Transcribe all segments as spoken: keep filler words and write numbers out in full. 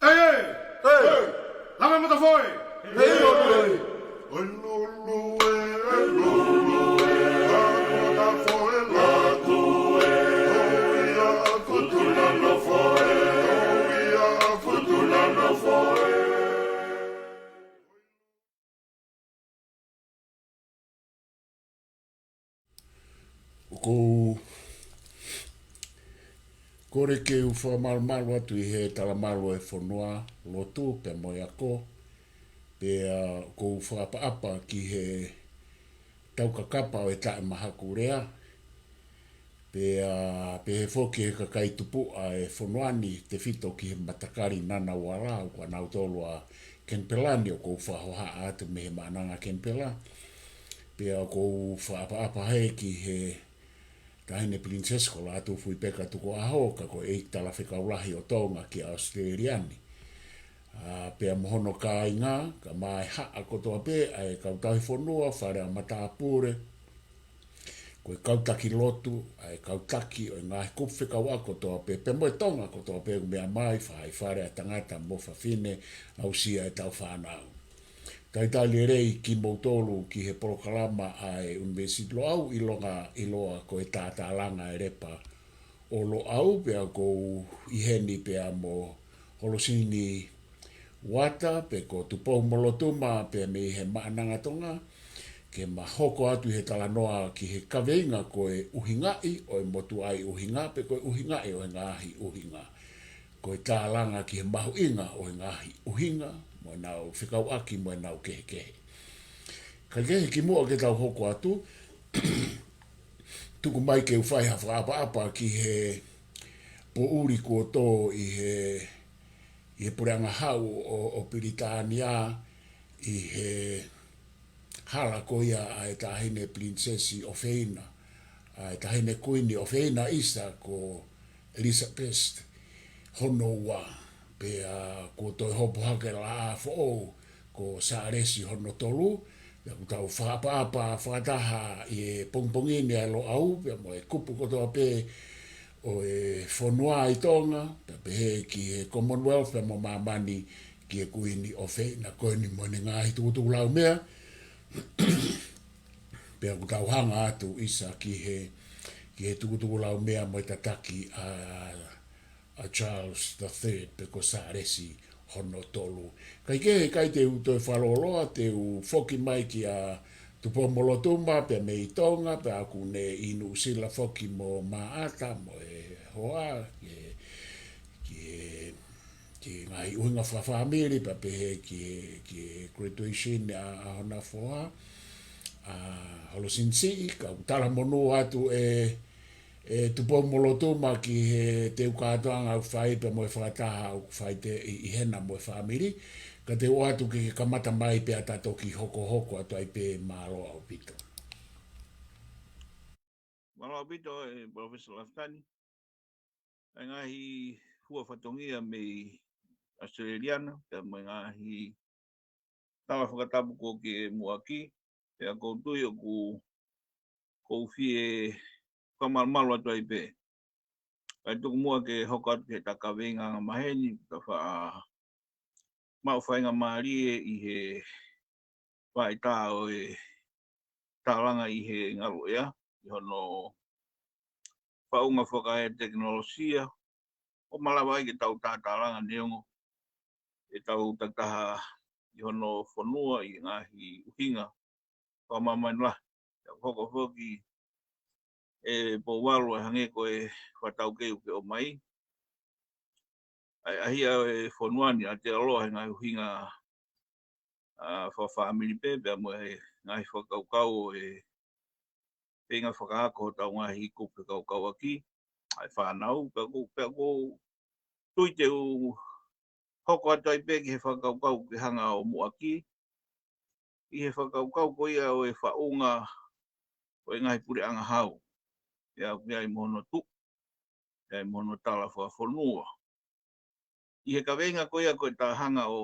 ʻEi, ʻei! ʻEi! Langa matafoe! ʻEi, ʻoi, ʻoi! ʻOi, lulu e, lulu e, langa matafoe, latu e, ʻoi, ia, futu na nofoe, ʻoi, ia, futu na nofoe. ʻOku ou kole ke u fakamalumalu atu ʻi he talamalu ʻo e fonua, lotu, pea mo e ako, pea ʻoku ou fakaʻapaʻapa ki he taukakapa ʻo e taʻemahakulea, pea pehē foki ki he kakai tupuʻa ʻo e fonua ni, tefito ki he matakali Ngunnawal, ʻoku ʻanautolu ʻa Kenipela ni, ʻoku ou fakahohaʻa atu mei he Maʻananga Kenipela. Pea ʻoku ou fakaʻapaʻapa heni ki he Taʻahine Pilinisesi ko Lātūfuipeka Tukuʻaho, ka ko e ʻEiki Talafekau Lahi ʻo Tonga ki ʻAositelēlia ni. ʻA, pea mo hono kāinga, kae ʻumaʻā e haʻa kotoa pē ʻa e kau tauhi fonua, fale ʻa matāpule, ko e kau taki lotu, ʻa e kau taki ʻo e ngaahi kupu fekauʻaki kotoa pē, pea mo e Tonga kotoa pē ʻoku meʻa mai, faʻahi, fale ʻa tangata mo fafine, aʻusia ʻetau fānau. Talitali lelei kimoutolu ki he polokalama ʻa e ʻUnivēsiti Loʻau, ʻilonga, ʻiloa ko e Tātālanga ʻo e Lepa ʻo Loʻau, pea ʻoku ou ʻi heni pea mo Holosini Uata, pe ko Tupou Molotuma, pea mei he Maʻananga Tonga, ke ma hoko atu ʻi he talanoa ki he kaveinga ko e ʻuhingaʻi ʻo e motuʻaʻi ʻuhinga, pe ko e ʻuhingaʻi ʻo e ngaahi ʻuhinga. Ko e tālanga ki he mahuʻinga ʻo e ngaahi ʻuhinga, mo ʻenau fekauʻaki, mo ʻenau kehekehe. Kae kehe, kimuʻa ke tau hoko atu, tuku mai ke u fai ha fakaʻapaʻapa ki he poʻuli kuo tō ʻi he, ʻi he puleʻanga hau ʻo, ʻo Pilitānia, ʻi he hala ko ia ʻa e Taʻahine Pilinisesi ʻofeina, ʻa e Taʻahine Kuini ʻofeina ʻisa ko Elizabeth hono ua, pea kuo toe hopo hake e laʻā foʻou ko Sālesi hono tolu, pea ʻoku tau fakaʻapaʻapa fakataha ʻi he pongipongi ni ʻa e Loʻau, pea mo e kupu kotoa pē ʻo e fonua ʻi Tonga, pea pehē ki he Commonwealth, pea mo māmani, ki he Kuini ʻofeina ko eni mo ʻene ngaahi tukutuku laumea, pea ʻoku tau hanga atu ʻisa ki he, ki he tukutuku laumea mo e tataki ʻa, ʻa Charles the Third, pe ko Sālesi hono tolu. Kae kehe, ʻikai te u toe fakalōloa, te u foki mai kia Tupou Molotuma, pea mei Tonga, pea ʻoku ne ʻi Nuʻusila foki mo Maʻata, mo e hoa, ki he, ki he ki he ngaahi ʻuhinga fakafāmili, pea pehē ki he, ki he graduation ʻa, ʻa hona foha, ʻa Holosini Siʻi, kau talamonū atu ʻe, ʻe Tupou Molotuma ki he teu kātoanga ʻoku fai pea mo e fakataha ʻoku fai te ʻi, ʻi hena mo e fāmili, ka te u ʻoatu ke ke kamata mai pea ta toki hokohoko atu ai pē, mālō ʻaupito. Mālō ʻaupito, ʻe Professor Lafitani. ʻA e ngaahi hua fatongia mei ʻAositelēlia na, pea mo e ngaahi tala fakatapu kuo ke muʻaki, pea ʻoku ou tui ʻoku, ʻoku ou fie fakamalumalu atu ai pē. Kae tuku muʻa ke hoko atu ki heʻeta kaveinga angamaheni, ta faʻa maʻu faingamālie ʻi he faʻahitaʻu ʻo e tālanga ʻi he ngaluʻea, ʻi hono faʻunga fakaetekinolosia, ʻo malava ai ke tau tātālanga neongo ʻetau takitaha ʻi hono fonua ʻi he ngaahi ʻuhinga fakamāmani lahi. Pea hoko foki ʻe Pouvalu ʻo hangē ko e fakataukei ʻoku ke ʻomai, ʻa e, ʻa e ʻahiʻahi ʻo e fonua ni ʻa Aotearoa he ngaahi ʻuhinga, ʻa, fakafāmili pē, pea mo e ngaahi fakakaukau ʻo e feinga fakaako hotau ngaahi kupu fekauʻaki, ʻa e fānau, pea ʻoku, pea ʻoku ou tui te u hoko atu ai pē ki he fakakaukau ʻoku ke hanga ʻo muʻaki, ʻi he fakakaukau ko ia ʻo e faʻunga ʻo e ngaahi puleʻanga hau. Pea ʻoku ʻi ai mo hono tuʻu, ʻi ai mo hono tala fakafonua. ʻI he kaveinga ko ia ko ʻeta hanga ʻo,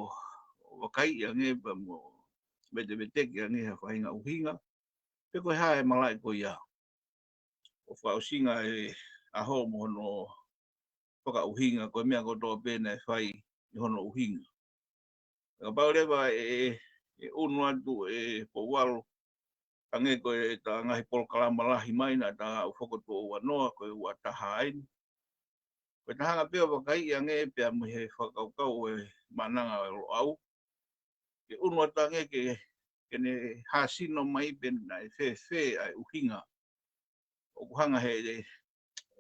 ʻo vakaiʻi ange pea mo veteveteki ange ha faʻahinga ʻuhinga, pe ko e hā e malaʻe ko ia. ʻO fakaʻosinga e ʻaho mo hono fakaʻuhinga, ko e meʻa kotoa pē naʻe fai ʻi hono ʻuhinga. Kapau leva ʻe, ʻe, ʻe ʻunu atu ʻe Pouvalu, hangē ko e ta ngaahi polokalama lahi mai naʻa ta ʻalu fokotuʻu ʻa Noa, ko e ua taha eni. Ko e ta hanga pē ʻo vakaiʻi ange pea mo e fakakaukau ʻo e Maʻananga ʻo e Loʻau. Ke ʻunu atu ange ke, ke ne hāsino mai pe naʻe fēfē ʻa e ʻuhinga ʻoku hanga he, he,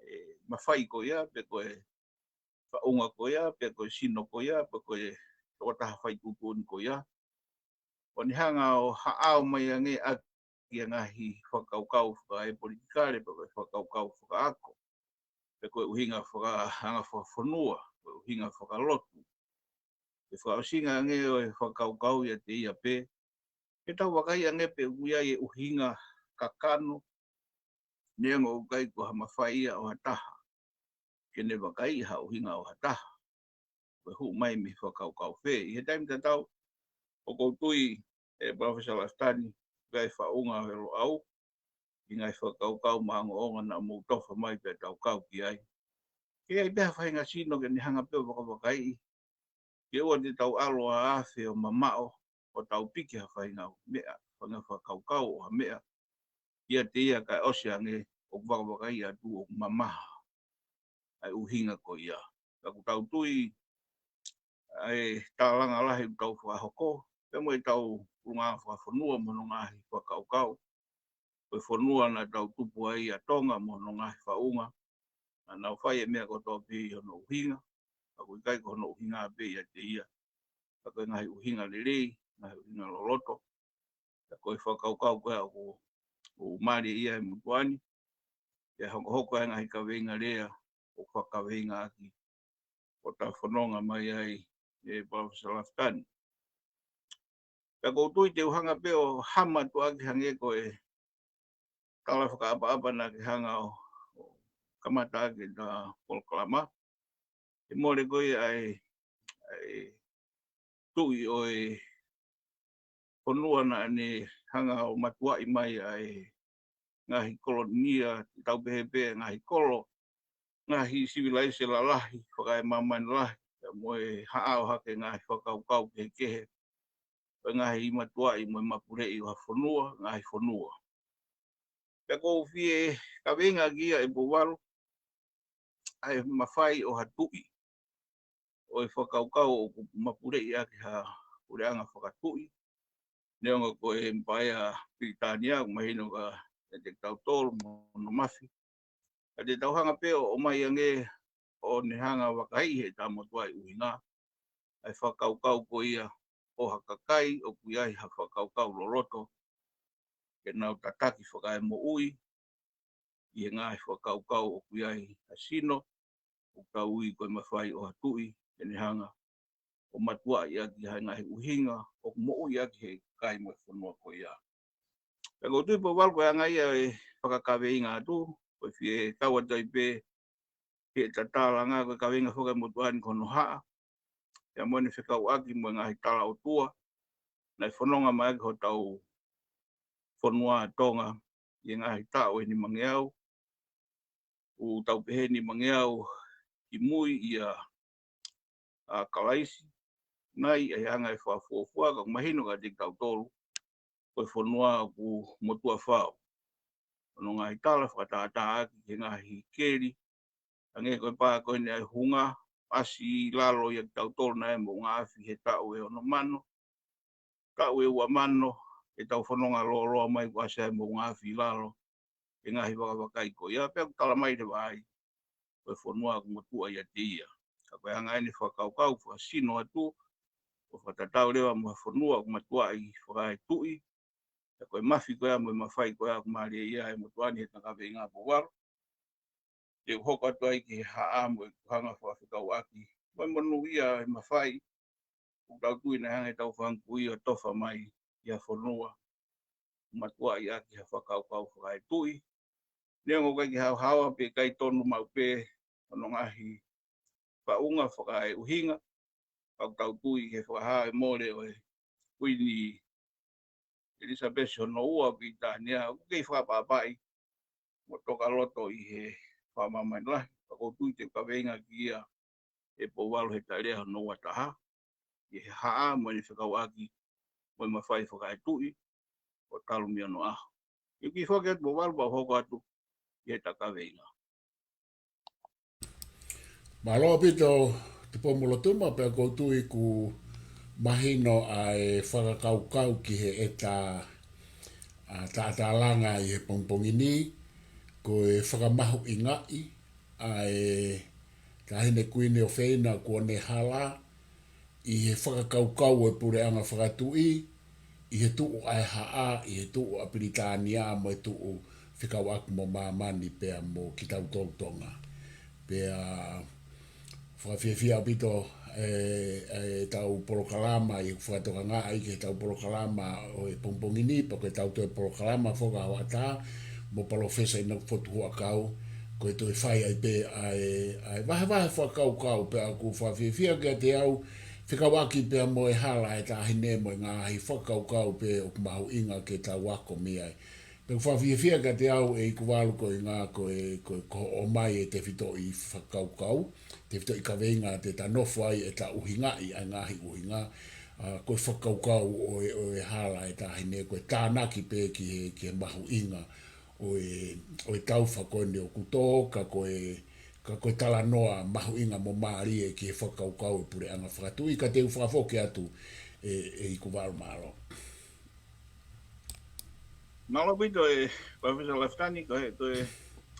he mafai ko ia, pe ko e faʻunga ko ia, pe ko e sino ko ia, pe ko e tokotaha fai tuʻutuʻuni ko ia. ʻO ne hanga ʻo haʻao mai ange ʻaki ʻa e ngaahi fakakaukau fakaepolitikale, pe ko e fakakaukau fakaako, pe ko e ʻuhinga fakaanga fakafonua, ko e ʻuhinga fakalotu. Ke fakaʻosinga ange ʻo e fakakaukau ʻiate ia pē, ke tau vakaiʻi ange pe ʻoku ʻi ai e ʻuhinga kakano, neongo ʻoku ʻikai ko ha mafai ia ʻo ha taha ke ne vakaiʻi ha ʻuhinga ʻo ha taha. Ko e hū mai mei he fakakaukau fē. ʻI he taimi tatau, ʻoku ou tui ʻe Palōfesa Lafitani, ʻoku ʻi ai e faʻunga ʻo e Loʻau ʻi he ngaahi fakakaukau maʻongoʻonga naʻa mou tofa mai pea tau kau ki ai. Ke ʻi ai pē ha faʻahinga sino ke ne hanga pē ʻo vakavakaiʻi, ke ʻoua te tau ʻalu ʻo afe ʻo mamaʻo, ʻo tau piki ha faʻahinga meʻa, faʻahinga fakakaukau ʻo ha meʻa ʻiate ia kae ʻosi ange ʻoku vakavakaiʻi atu ʻoku mamaha ʻa e ʻuhinga ko ia. Ka ʻoku tau tui ʻa e tālanga lahi ʻoku tau fakahoko, pea mo e tau ʻulungaanga fakafonua mo hono ngaahi fakakaukau. Ko e fonua naʻa tau tupu ai ʻa Tonga mo hono ngaahi faʻunga. Naʻa nau fai e meʻa kotoa pē ʻi hono ʻuhinga, ka ʻoku ʻikai ko hono ʻuhinga pē ʻiate ia. Ka ko e ngaahi ʻuhinga lelei, ngaahi ʻuhinga loloto. Ka ko e fakakaukau ko ē ʻoku, ʻoku mālie ia ʻi he motuʻa ni. Pea hokohoko ʻa e ngaahi kaveinga lea, ʻo fakakaveinga ʻaki, ʻo ta fononga mai ai ʻe Palōfesa Lafitani. Pea ʻoku ou tui te u hanga pē ʻo hama atu ʻaki hangē ko e tala fakaʻapaʻapa naʻa ke hanga ʻo, ʻo kamata ʻaki ʻeta polokalama. ʻE mole ko ia ʻa e, ʻa e tuʻi ʻo e fonua naʻa ne hanga ʻo matuaʻi mai ʻa e ngaahi kolonia, tau pehē pē ngaahi kolo, ngaahi sivilaise lalahi, fakaemāmani lahi, pea mo e haʻao hake ngaahi fakakaukau kehekehe, ʻo e ngaahi matuaʻi mo e mapuleʻi ʻo ha fonua, ngaahi fonua. Pea ʻoku ou fie kaveinga ʻaki ia ʻe Pouvalu, ʻa e mafai ʻo ha tuʻi, ʻo e fakakaukau ʻoku mapuleʻi ʻaki ha puleʻanga fakatuʻi, neongo ko e ʻempaea Pilitānia, ʻoku mahino kiate kitautolu mo hono mafi. Ka te tau hanga pē ʻo ʻomai ange ʻo ne hanga vakaiʻi heʻeta motuʻaʻi ʻuhinga, ʻa e fakakaukau ko ia ʻo ha kakai ʻoku ʻi ai ha fakakaukau loloto, ke nau tataki fakaemoʻui ʻi he ngaahi fakakaukau ʻoku ʻi ai ha sino, ʻoku tau ui ko e mafai ʻo ha tuʻi, ke ne hanga ʻo matuʻaʻi ʻaki ha ngaahi ʻuhinga ʻoku moʻui ʻaki he kakai mo e fonua ko ia. Pea ʻoku ou tui Pouvalu ko e anga ia e fakakaveinga atu, ko e fie kau atu ai pē heʻeta tālanga ko e kaveinga fakamotuʻa ni ko hono haʻa, pea mo ʻene fekauʻaki mo e ngaahi tala ʻotua naʻe fononga mai ʻaki hotau fonua Tonga ʻi he ngaahi taʻu ʻe nimangeau, ʻoku tau pehē nimangeau kimui ʻia ʻa Kalaisi, nai ʻa e anga e fakafuofua, ka ʻoku mahino kiate kitautolu ko e fonua ʻoku motuʻa fau. Hono ngaahi tala fakatātā ʻaki he ngaahi keli, hangē ko e pā ko eni ʻa e hunga, ʻasi ʻi lalo ia kitautolu naʻe moʻunga afi he taʻu ʻe ono mano, taʻu ʻe ua mano, ʻetau fononga lōloa mai kuo ʻasi ai moʻunga afi ʻi lalo, he ngaahi vakavakai ko ia, pea ʻoku tala mai leva ai, ko e fonua ʻoku motuʻa ʻiate ia. Ka ko e anga eni fakakaukau, fakasino atu, ʻo fakatatau leva mo ha fonua ʻoku matuʻaʻi fakaetuʻi, ka ko e mafi ko ia mo e mafai ko ia ʻoku mālie ia ʻe motuʻa ni heʻeta kaveinga Pouvalu. Te u hoko atu ai ki he haʻa mo e hanga fakafekauʻaki mo e monūʻia e mafai ʻoku tau tui naʻe hanga ʻe heʻetau fanga kui ʻo tofa mai ʻi ha fonua matuʻaʻi ʻaki ha fakakaukau fakaetuʻi. Neongo ʻoku ʻikai ke haohaoa pe ʻikai tonu maʻu pē hono ngaahi faʻunga fakaeʻuhinga, ka ʻoku tau tui he fakahā ʻe mole ʻo e Kuini ʻElisapesi hono ua ʻo Pilitānia, ʻoku kei fakaʻapaʻapaʻi mo tokaloto ʻi he fakamāmani lahi. Ka ʻoku ou tui te u kaveinga ʻaki ia ʻe Pouvalu he taʻu ʻe ua noa taha, ʻi he haʻa mo ʻene fekauʻaki mo e mafai fakaetuʻi ʻo talu mei onoʻaho. ʻI he kiʻi foki atu Pouvalu pea u hoko atu ʻi heʻeta kaveinga. Mālō ʻaupito Tupoumolotuma, pea ʻoku ou tui kuo mahino ʻa e fakakaukau ki heʻeta, ʻa, taʻatālanga ʻi he pongipongi ni, ko e fakamahuʻingaʻi ʻa e Taʻahine Kuini ʻOfeina kuo ne hala, ʻi he fakakaukau ʻo e puleʻanga fakatuʻi, ʻi he tuʻu ʻa e haʻa, ʻi he tuʻu ʻa Pilitānia mo e tuʻu fekauʻaki mo māmani pea mo kitautolu Tonga. Pea fakafiefia ʻaupito ʻe, ʻetau polokalama, ʻi he fakatokangaʻi ki heʻetau polokalama ʻo e pongipongi ni, pea ko ʻetau toe polokalama foki ʻa e ʻaho ʻatā mo Palōfesa ʻInoke Fotu Huʻakau, ko e toe fai ai pē ʻa e, ʻa e vahevahe fakakaukau, pea ʻoku fakafiefia kiate au, fekauʻaki pea mo e hala ʻa e taʻahine mo e ngaahi fakakaukau pē ʻoku mahuʻinga ke tau ako mei ai. Pea ʻoku fakafiefia kiate au ʻe ʻIkuvalu ko e ʻuhinga ko e, ko e, ko hoʻo ʻomai e tefitoʻi fakakaukau, tefitoʻi kaveinga te ta nofo ai ʻeta ʻuhingaʻi ʻa e ngaahi ʻuhinga, ʻa, ko e fakakaukau ʻo e, ʻo e hala ʻa e taʻahine, ko e tānaki pē ki he, ki he mahuʻinga ʻo e, ʻo e taufa ko eni ʻoku tō, ka ko e, ka ko e talanoa mahuʻinga mo mālie ki he fakakaukau ʻo e puleʻanga fakatuʻi. Ka te u fakafoki atu ʻe, ʻe ʻIkuvalu, mālō. Mālō ʻaupito ʻe Palōfesa Lafitani, ko e toe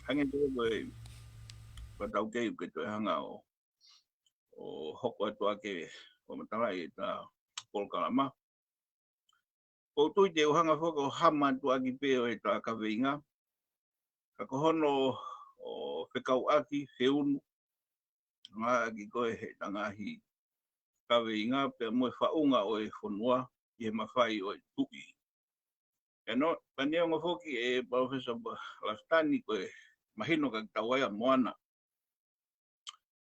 hangē ko e, ko e fakataukei ke toe hanga ʻo, ʻo hoko atu ʻa e fakamatalaʻi ʻeta polokalama. ʻOku ou tui te u hanga foki ʻo hama atu ʻaki pē ʻo ʻeta kaveinga, ka ko hono ʻo fekauʻaki, feunu, ngāueʻaki ko e heʻeta ngaahi kaveinga pea mo e faʻunga ʻo e fonua ʻi he mafai ʻo e tuʻi. Pea neongo foki ʻe Palōfesa Lafitani ko e mahino kiate kitaua ia ʻa Moana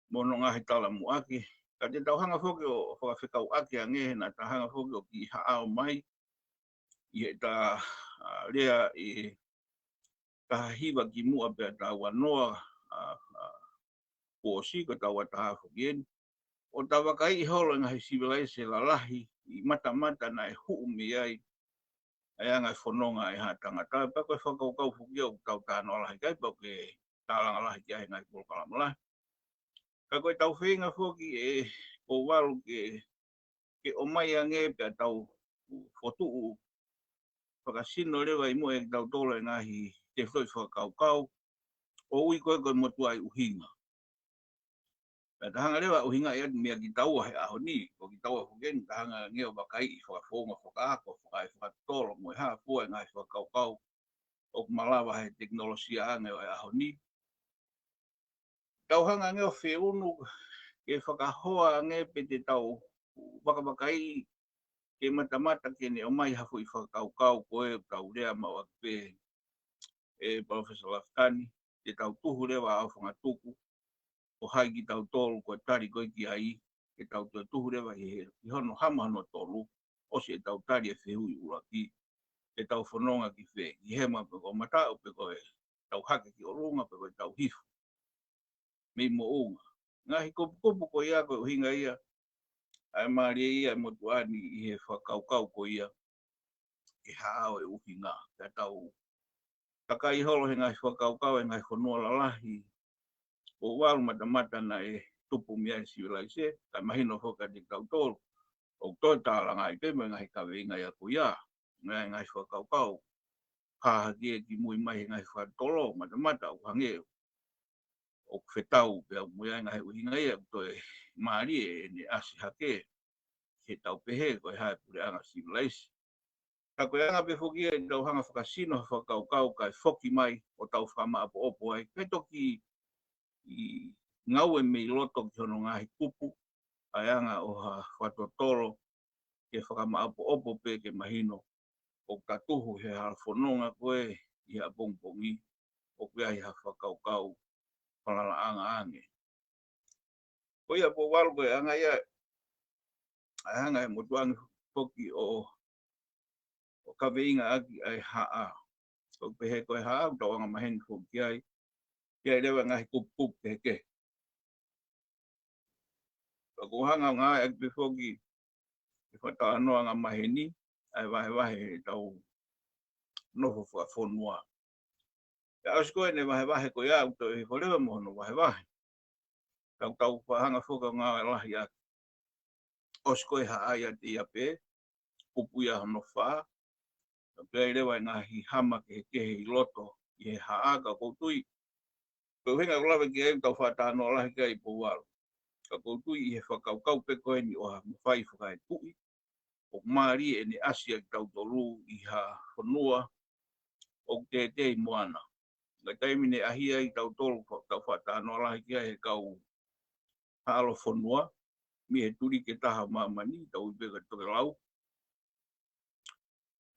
mo hono ngaahi talamuʻaki, ka te tau hanga foki ʻo fakafekauʻaki ange he naʻa ta hanga foki ʻo kiʻi haʻao mai ʻi heʻeta, ʻa, lea ʻi he taha hiva kimuʻa pea taha ua noa, ʻa, ʻa, kuo ʻosi, ko e taha ua taha foki eni, ʻo ta vakaiʻi holo e ngaahi sivilaise lalahi ʻi matamata naʻe huʻu mei ai ʻa e anga e fononga ʻa e haʻa tangata, pea ko e fakakaukau foki ia ʻoku tau talanoa lahi ki ai, pea ʻoku ke tālanga lahi ki ai he ngaahi polokalama lahi. Ka ko ʻetau feinga foki ʻe Pouvalu ke, ke ʻomai ange pea tau fokotuʻu fakasino leva ʻi muʻa ʻe kitautolu e ngaahi tefitoʻi fakakaukau, ʻo ui ko e, ko e motuʻaʻi ʻuhinga. Pea ta hanga leva ʻuhingaʻi atu meia kitaua he ʻaho ni, ko kitaua foki eni, ta hanga ange ʻo vakaiʻi fakafounga, fakaako, fakae fakatotolo mo e hā fua e ngaahi fakakaukau ʻoku malava he tekinolosia ange ʻo e ʻaho ni. Tau hanga ange ʻo feunu ke fakahoa ange pe te tau vakavakaiʻi ke matamata ke ne ʻomai ha foʻi fakakaukau ko e tau lea maʻu ʻaki pē ʻe Palōfesa Lafitani, te tau tuhu leva ʻo fangatuku, ko hai kitautolu, ko e tali ko ē ki ai, ke tau toe tuhu leva ʻi he, ʻi hono hama hono tolu, ʻosi ʻetau tali e fehuʻi ʻuluaki, te tau fononga ki fē, ki hema pe ko mataʻu pe ko e tau hake ki ʻolunga pe ko e tau hifo mei moʻunga. Ngaahi kupukupu ko ia ko e ʻuhinga ia ʻa e mālie ia e motuʻa ni ʻi he fakakaukau ko ia ke haʻao e ʻuhinga. Ka tau takai holo he ngaahi fakakaukau e ngaahi fonua lalahi, ʻo valu matamata naʻe tupu mei ai e sivilaise, kae mahino foki kiate kitautolu ʻoku toe tālanga ai pē mo e ngaahi kaveinga ia ko ia, ngaahi, ngaahi fakakaukau. Ka hake ki mui mai he ngaahi fakatotolo matamata ʻoku hangē ʻoku fetau pea ʻoku ʻi ai e ngaahi ʻuhinga ia ʻoku toe mālie ʻene ʻasi hake, ke tau pehē ko e hā e puleʻanga sivilaise. Ka ko e anga pē foki ia ʻetau hanga fakasino ha fakakaukau kae foki mai ʻo tau fakamaʻopoʻopo ai, kae toki ʻi ngaue mei loto ki hono ngaahi kupu, ʻa e anga ʻo ha fakatotolo ke fakamaʻopoʻopo pē ke mahino ʻoku ta tuhu he hala fononga ko ē ʻi he ʻapongipongi, ʻoku ʻi ai ha fakakaukau falalaʻanga ange. Ko ia ʻa Pouvalu ko e anga ia, ʻa e anga e motuʻa ni foki ʻo, ʻo kaveinga ʻaki ʻa e haʻa. ʻOku pehē ko e haʻa, ʻoku tau anga maheni foki ai, ʻi ai leva e ngaahi kupukupu kehekehe. Ka ʻoku ou hanga ʻo ngāueʻaki pē foki e fakatalanoa angamaheni, ʻa e vahevahe ʻetau nofo fakafonua. Pea ʻosi ko ē ʻene vahevahe ko ia, ʻoku toe hifo leva mo hono vahevahe. Ka ʻoku tau faʻa hanga foki ʻo ngāue lahi ʻaki. ʻOsi ko ē Haʻa ʻiate ia pē, kupu ia hono fā, ka ʻoku ʻi ai leva e ngaahi hama kehekehe ʻi loto ʻi he haʻa, ka ʻoku ou tui, ko e ʻuhinga ʻoku ou lave ki ai ʻoku tau faʻa talanoa lahi ki ai Pouvalu. Ka ʻoku ou tui ʻi he fakakaukau pē ko eni ʻo ha mafai fakaetuʻi, ʻoku mālie ʻene ʻasi ʻa kitautolu ʻi ha fonua ʻoku teitei moana. Ka taimi ne ʻaʻahi ai kitautolu, fa-, tau faʻa talanoa lahi ki ai he kau haʻa ʻalofonua, mei he tuliki ʻe taha ʻo māmani, tau ui pē ko e tokelau.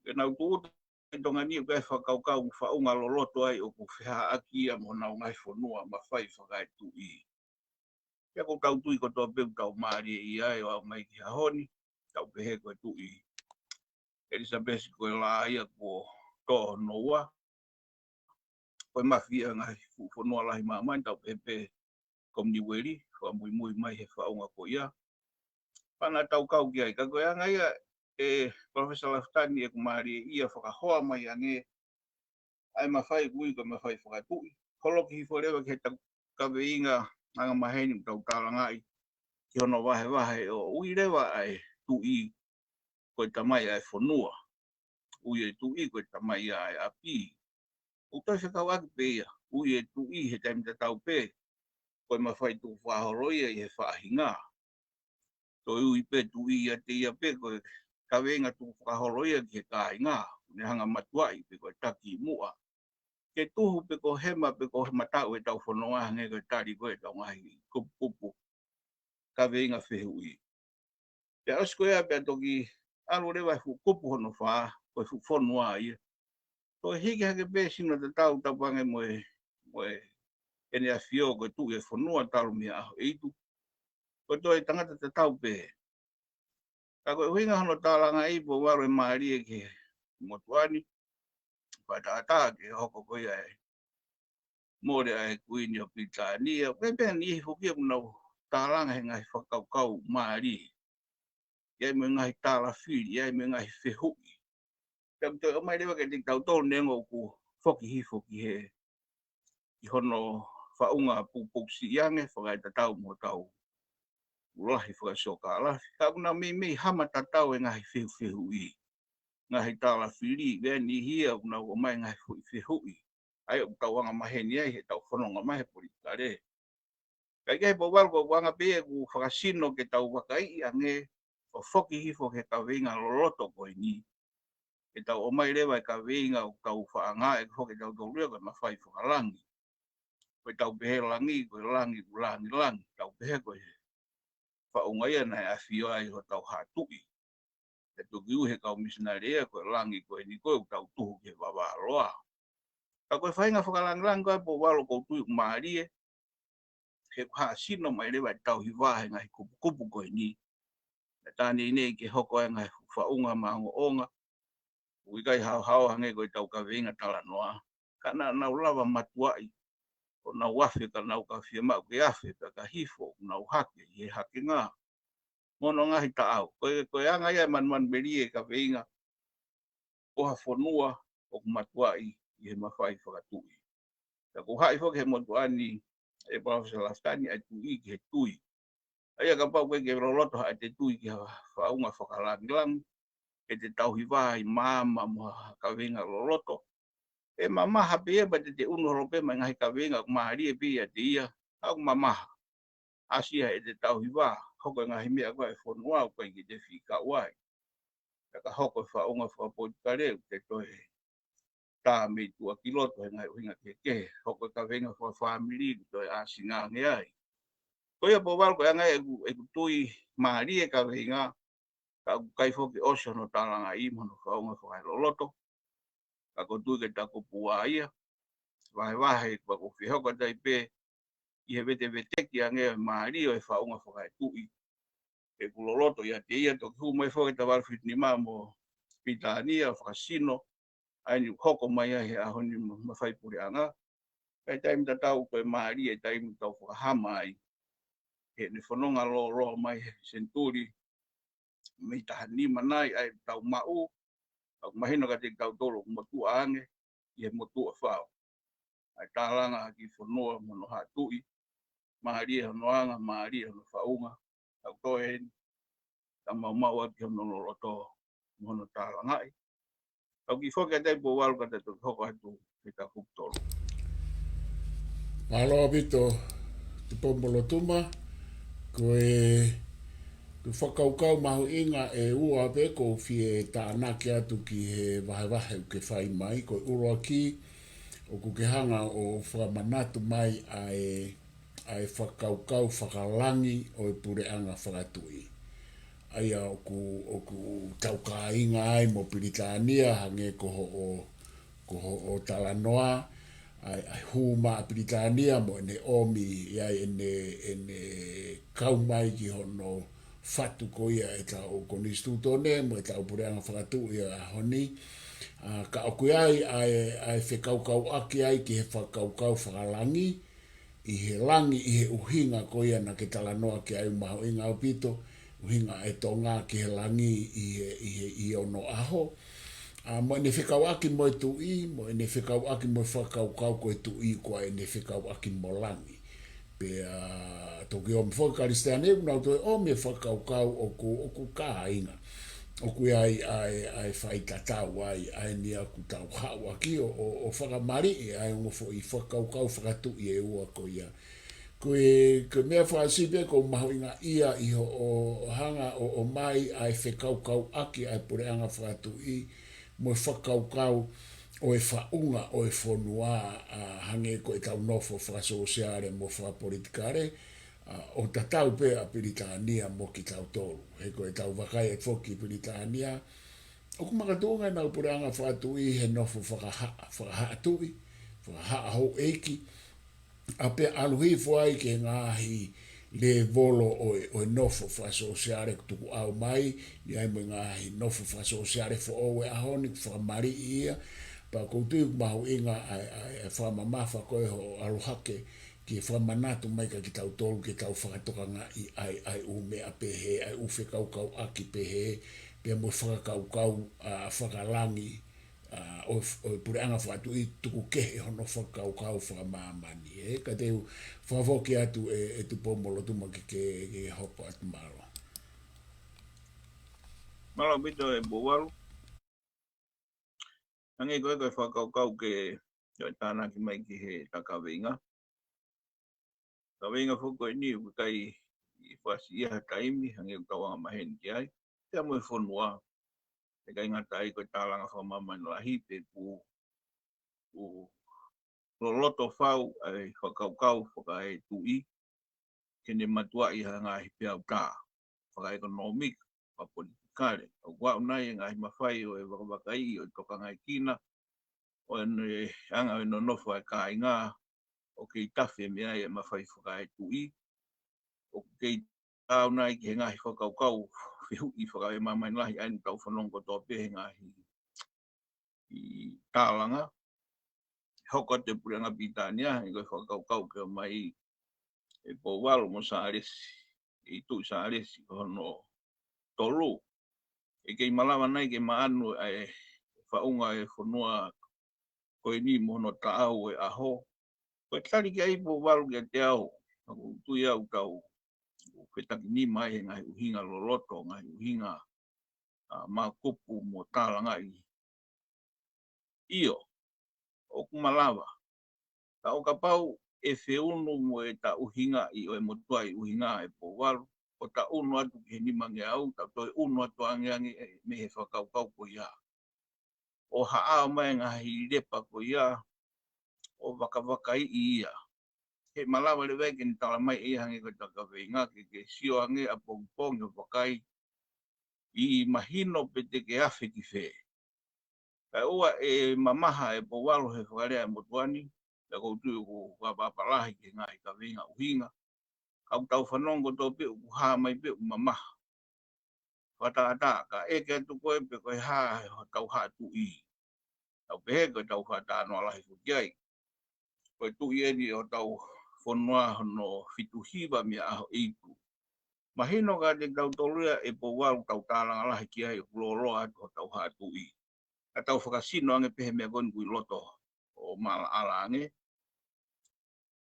Ke nau tūʻuta ʻi Tonga ni ʻoku ʻi ai e fakakaukau faʻunga loloto ai ʻoku fehaʻaki ia mo honau ngaahi fonua mafai fakaetuʻi. Pea ʻoku tau tui kotoa pē ʻoku tau mālieʻia ai ʻo aʻu mai ki he ʻaho ni, tau pehē ko e Tuʻi ʻElisapesi ko e lā ia kuo tō hono ua. Ko e mafi ia ʻa e ngaahi fuʻu fonua lahi ʻi māmani, tau pehē pē Kominiueli, fakamuimui mai he faʻunga ko ia. Pea naʻa tau kau ki ai, ka ko e anga ia ʻe Professor Lafitani ʻeku mālieʻia fakahoa mai ange ʻa e mafai ʻoku ui ko e mafai fakatuʻi. Holoki hifo leva ki he ta-, kaveinga angamaheni ʻoku tau talangaʻi ki hono vahevahe ʻo ui leva ʻa e tuʻi ko e tamai ʻa e fonua. Ui e tuʻi ko e tamai ʻa e ʻapi. ʻOku toe fekauʻaki pē ia, ui e tuʻi he taimi tatau pē ko e mafai tukufakaholo ia ʻi he faʻahinga. Toe ui pē tuʻi ʻiate ia pē ko e kaveinga tukufakaholo ia ki he kāinga, ne hanga matuaʻi pē ko e taki muʻa. Ke tuhu pē ko hema pē ko hema taʻu ʻetau fononga hangē ko e tali ko ē ʻetau ngaahi kupukupu kaveinga fehuʻi. Pea ʻosi ko ia pea toki ʻalu leva e fuʻu kupu hono fā, ko e fuʻu fonua ia. Toe hiki hake pē sino tatau tapu ange mo e, mo e ʻEne ʻAfio ko e Tuʻi ʻo e fonua talu mei he ʻaho ʻe hiva. Ko e toe tangata tatau pē. Ka ko e ʻuhinga hono talangaʻi Pouvalu ʻe mālie ki he motuʻa ni, pea taʻataʻa ke hoko ko ia e mole ʻa e Kuini ʻo Pilitānia, pea pehē ni foki ʻoku nau talanga he ngaahi fakakaukau mālie. ʻI ai mo e ngaahi talafili, ʻi ai mo e ngaahi fehuʻi. Pea ʻoku toe ʻomai leva kiate kitautolu neongo ʻoku foki hifo ki he, ki hono faʻunga pukupuku siʻi ange, fakaetatau mo hotau ʻū lahi fakasiokālafi. Ka ʻoku nau meimei hama tatau e ngaahi fehuʻi, ngaahi talafili, pea niʻihi ia ʻoku nau ʻomai ngaahi foʻi fehuʻi. ʻA ia ʻoku tau angamaheni ai heʻetau fononga mai he politikale. Kae kehe Pouvalu ko e anga pē ʻeku fakasino ke tau vakaiʻi ange ʻo foki hifo ki he kaveinga loloto ko eni. Ke tau ʻomai leva e kaveinga ʻoku tau faʻa ngāueʻaki foki ʻe tautolu ia ko e mafai fakalangi. Ko ʻetau pehē langi, ko e langi ʻoku langilangi. Tau pehē ko e faʻunga ia naʻe ʻafio ai hotau haʻa tuʻi. ʻE toki ui he kau misinale ia ko e langi ko eni ko ē ʻoku tau tuhu ki he vavā loa. Ka ko e faʻahinga fakalangilangi ko ē Pouvalu ʻoku ou tui ʻoku mālie, he ʻoku hā sino mai leva e tauhi vā he ngaahi kupukupu ko eni. Naʻe tā neinei ke hoko ai e ngaahi faʻunga maʻongoʻonga, ʻoku ʻikai haohaoa hangē ko ʻetau kaveinga talanoa. Ka naʻa nau lava matuaʻi, ʻo nau afe ka nau ka fiemaʻu ke afe, pea ka hifo, ʻo nau hake ʻi he hakenga. Mo hono ngaahi taʻau. Ko e, ko e anga ia e manumanumelie e kaveinga ko ha fonua ʻoku matuaʻi ʻi he mafai fakatuʻi. Ka ʻoku haʻi foki he motuʻa ni ʻe Palōfesa Lafitani ʻa e tuʻi ki he tui. ʻA ia kapau ʻoku ʻikai ke loloto haʻate tui ki ha faʻunga fakalangilangi, ke te tauhi vā ʻi māmani mo ha kaveinga loloto, ʻe mamaha pē ia pea te te ʻunu holo pē mai e ngaahi kaveinga ʻoku mālie pē ʻiate ia, ka ʻoku mamaha. ʻAsi ia heʻete tauhi vā, hoko e ngaahi meʻa ko ē ʻa e fonua ʻoku ʻikai ke te fikaʻu ai. Pea ka hoko e faʻunga fakapolitikale ʻoku te toe tā mei tuʻa ki loto he ngaahi ʻuhinga kehekehe, hoko e kaveinga fakafāmili ʻoku toe ʻāsina ange ai. Ko ia Pouvalu ko e anga ia ʻeku, ʻeku tui mālie e kaveinga, ka ʻoku ʻikai foki ʻosi hono talangaʻi mo hono faʻunga fakaloloto. Ka ʻoku ou tui ko e takupu ua ia, vahevahe pea ʻoku fie hoko atu ai pē ʻi he veteveteki ange ʻo e mālie ʻo e faʻunga fakaetuʻi. ʻOku loloto ʻiate ia, toki hū mai foki e tavale fitu nima mo Pilitānia ʻo fakasino, ʻa eni ʻoku hoko mai ai he ʻaho ni mo e mafai puleʻanga. Kae taimi tatau ko e mālie e taimi ʻoku tau fakahama ai heʻene fononga lōloa mai he senituli mei taha nima nai ʻa e tau maʻu, ʻoku mahino kiate kitautolu ʻoku motuʻa ange ʻi he motuʻa fau. ʻA e tālanga ki fonua mo hono haʻa tuʻi, mālie hono anga, mālie hono faʻunga, tau toe heni, ka maumau ʻaki hono loloto mo hono tālangaʻi. Tau kiʻi foki atu ai Pouvalu ka tau toki hoko atu he taku tolu. Mālō ʻaupito, Tupou Molotuma, ko e, ko e fakakaukau mahuʻinga ʻe ua pē ʻoku ou fie tānaki atu ki he vahevahe ʻoku ke fai mai, ko e ʻuluaki, ʻoku ke hanga ʻo fakamanatu mai ʻa e, ʻa e fakakaukau fakalangi ʻo e puleʻanga fakatuʻi. ʻA ia ʻoku, ʻoku tau kāinga ai mo Pilitānia, hangē ko hoʻo, ko hoʻo talanoa, ʻa e, ʻa e hū mai ʻa Pilitānia mo ʻene ʻomi, ʻi ai ʻene, ʻene kau mai ki hono fatu ko ia ʻetau konisitūtone mo ʻetau puleʻanga fakatuʻi ʻi he ʻaho ni. ʻA, ka ʻoku ʻi ai ʻa e, ʻa e fekaukauʻaki ai ki he fakakaukau fakalangi, ʻi he langi, ʻi he ʻuhinga ko ia naʻa ke talanoa ki ai, mahuʻinga ʻaupito, ʻuhinga ʻa e Tonga ki he langi ʻi he, ʻi he, ʻi onoʻaho. ʻA, mo ʻene fekauʻaki mo e tuʻi, mo ʻene fekauʻaki mo e fakakaukau ko e tuʻi ko ʻene fekauʻaki mo langi. Pea toki ʻomi foki Kalisitiane, ʻoku nau toe ʻomi e fakakaukau ʻoku, ʻoku kāinga. ʻOku ʻi ai ʻa e, ʻa e faitatau ai, ʻa eni ʻoku tau haʻu ʻaki ʻo, ʻo, ʻo fakamaliʻi ʻa e ongo foʻi fakakaukau fakatuʻi ʻe ua ko ia. Ko e, ko e meʻa fakaʻosi pē ʻoku mahuʻinga ia ʻi hoʻo hanga ʻo, ʻomai ʻa e fekaukauʻaki ʻa e puleʻanga fakatuʻi, mo e fakakaukau ʻo e faʻunga ʻo e fonua, ʻa, hangē ko ʻetau nofo fakasōsiale mo fakapolitikale, ʻa, ʻo tatau pē ʻa Pilitānia mo kitautolu. He ko ʻetau vakai atu foki ki Pilitānia, ʻoku makatuʻunga ʻenau puleʻanga fakatuʻi he nofo fakahaʻa, fakahaʻa tuʻi, fakahaʻa houʻeiki, ʻa pea ʻalu hifo ai ki he ngaahi lēvolo ʻo e, ʻo e nofo fakasōsiale ʻoku tukuʻau mai, ʻi ai mo e ngaahi nofo fakasōsiale foʻou ʻo e ʻaho ni ʻoku fakamaliʻi ia, pea ʻoku ou tui ʻoku mahuʻinga ʻa e, ʻa e, ʻa e fakamamafa ko ē hoʻo ʻalu hake, ke fakamanatu mai kia kitautolu ke tau fakatokangaʻi ʻa e, ʻa e ʻū meʻa pehē, ʻa e ʻū fekaukauʻaki pehē, pea mo e fakakaukau, ʻa, fakalangi, ʻa, ʻo, ʻo e puleʻanga fakatuʻi tuku kehe hono fakakaukau fakamāmani. ʻE, ka te u fakafoki atu ʻe, ʻe Tupou Molotuma ke, ke, ke hopo atu, mālō. Mālō ʻaupito ʻe Pouvalu. Hangē ko e, ko e fakakaukau ke, ke tānaki mai ki he ta kaveinga. Kaveinga foki ko eni ʻoku ʻikai fakasiʻia ha taimi, hangē ʻoku tau anga maheni ki ai. Pea mo e fonua, ʻikai ngata ai ko e tālanga fakamāmani lahi pē ʻoku, ʻoku loloto fau ʻa e fakakaukau fakaetuʻi, ke ne matuaʻi ha ngaahi peau tā, fakaʻekonōmika, fakapolitikale. ʻOku aʻu nai e ngaahi mafai ʻo e vakavakaiʻi ʻo e tokangaekina, ʻo ʻene anga ʻo e nonofo ʻa e kāinga, ʻoku kei tafe mei ai e mafai fakaetuʻi, ʻoku kei aʻu nai ki he ngaahi fakakaukau fehuʻi fakaemāmani lahi ʻa eni ʻoku tau fanongo kotoa pē he ngaahi ʻi tālanga. Hoko atu e puleʻanga Pilitānia, ʻi ko e fakakaukau ke ʻomai ʻe Pouvalu mo Sālesi, ʻi Tuʻi Sālesi ko hono tolu. ʻE kei malava nai ke maʻanu ʻa e faʻunga e fonua ko eni mo hono taʻau e ʻaho. Ko e tali ki ai Pouvalu kiate au, ʻoku ou tui au ʻoku tau fetakinima ai he ngaahi ʻuhinga loloto, ngaahi ʻuhinga, ʻa, makupu mo tālangaʻi. ʻIo, ʻoku malava. Ka ʻo kapau ʻe feʻunu mo e ta ʻuhingaʻi ʻo e motuʻaʻi ʻuhinga ʻe Pouvalu, ʻo ta ʻunu atu ki he nimangeau, ta toe ʻunu atu angeange mei he fakakaukau ko ia. ʻO haʻao mai ngaahi lepa ko ia, ʻo vakavakaiʻi ia. He malava leva ke ne tala mai ia hangē ko e ta kaveinga ke, ke sio ange ʻapongipongi ʻo vakai ʻi mahino pe te ke afe ki fē. Kae ʻoua ʻe mamaha ʻe Pouvalu he fakalea e motuʻa ni, pea ʻoku ou tui ʻoku fakaʻapaʻapa lahi ki he ngaahi kaveinga ʻuhinga. Ka ʻoku tau fanongo kotoa pē ʻoku hā mai pē ʻoku mamaha. Fakatātā, ka ʻeke atu ko e pe ko e hā hotau haʻa tuʻi. Tau pehē ko e tau fakatānoa lahi foki ai. Ko e tuʻi eni ʻo tau fonua hono fitu hiva mei he ʻaho ʻe iku. Mahino kiate kitautolu ia ʻe Pouvalu ʻoku tau tālanga lahi ki ai ʻoku lōloa atu hotau haʻa tuʻi. Ka tau fakasino ange pē he meʻa ko eni ʻoku ʻi loto ʻo maʻalaʻala ange.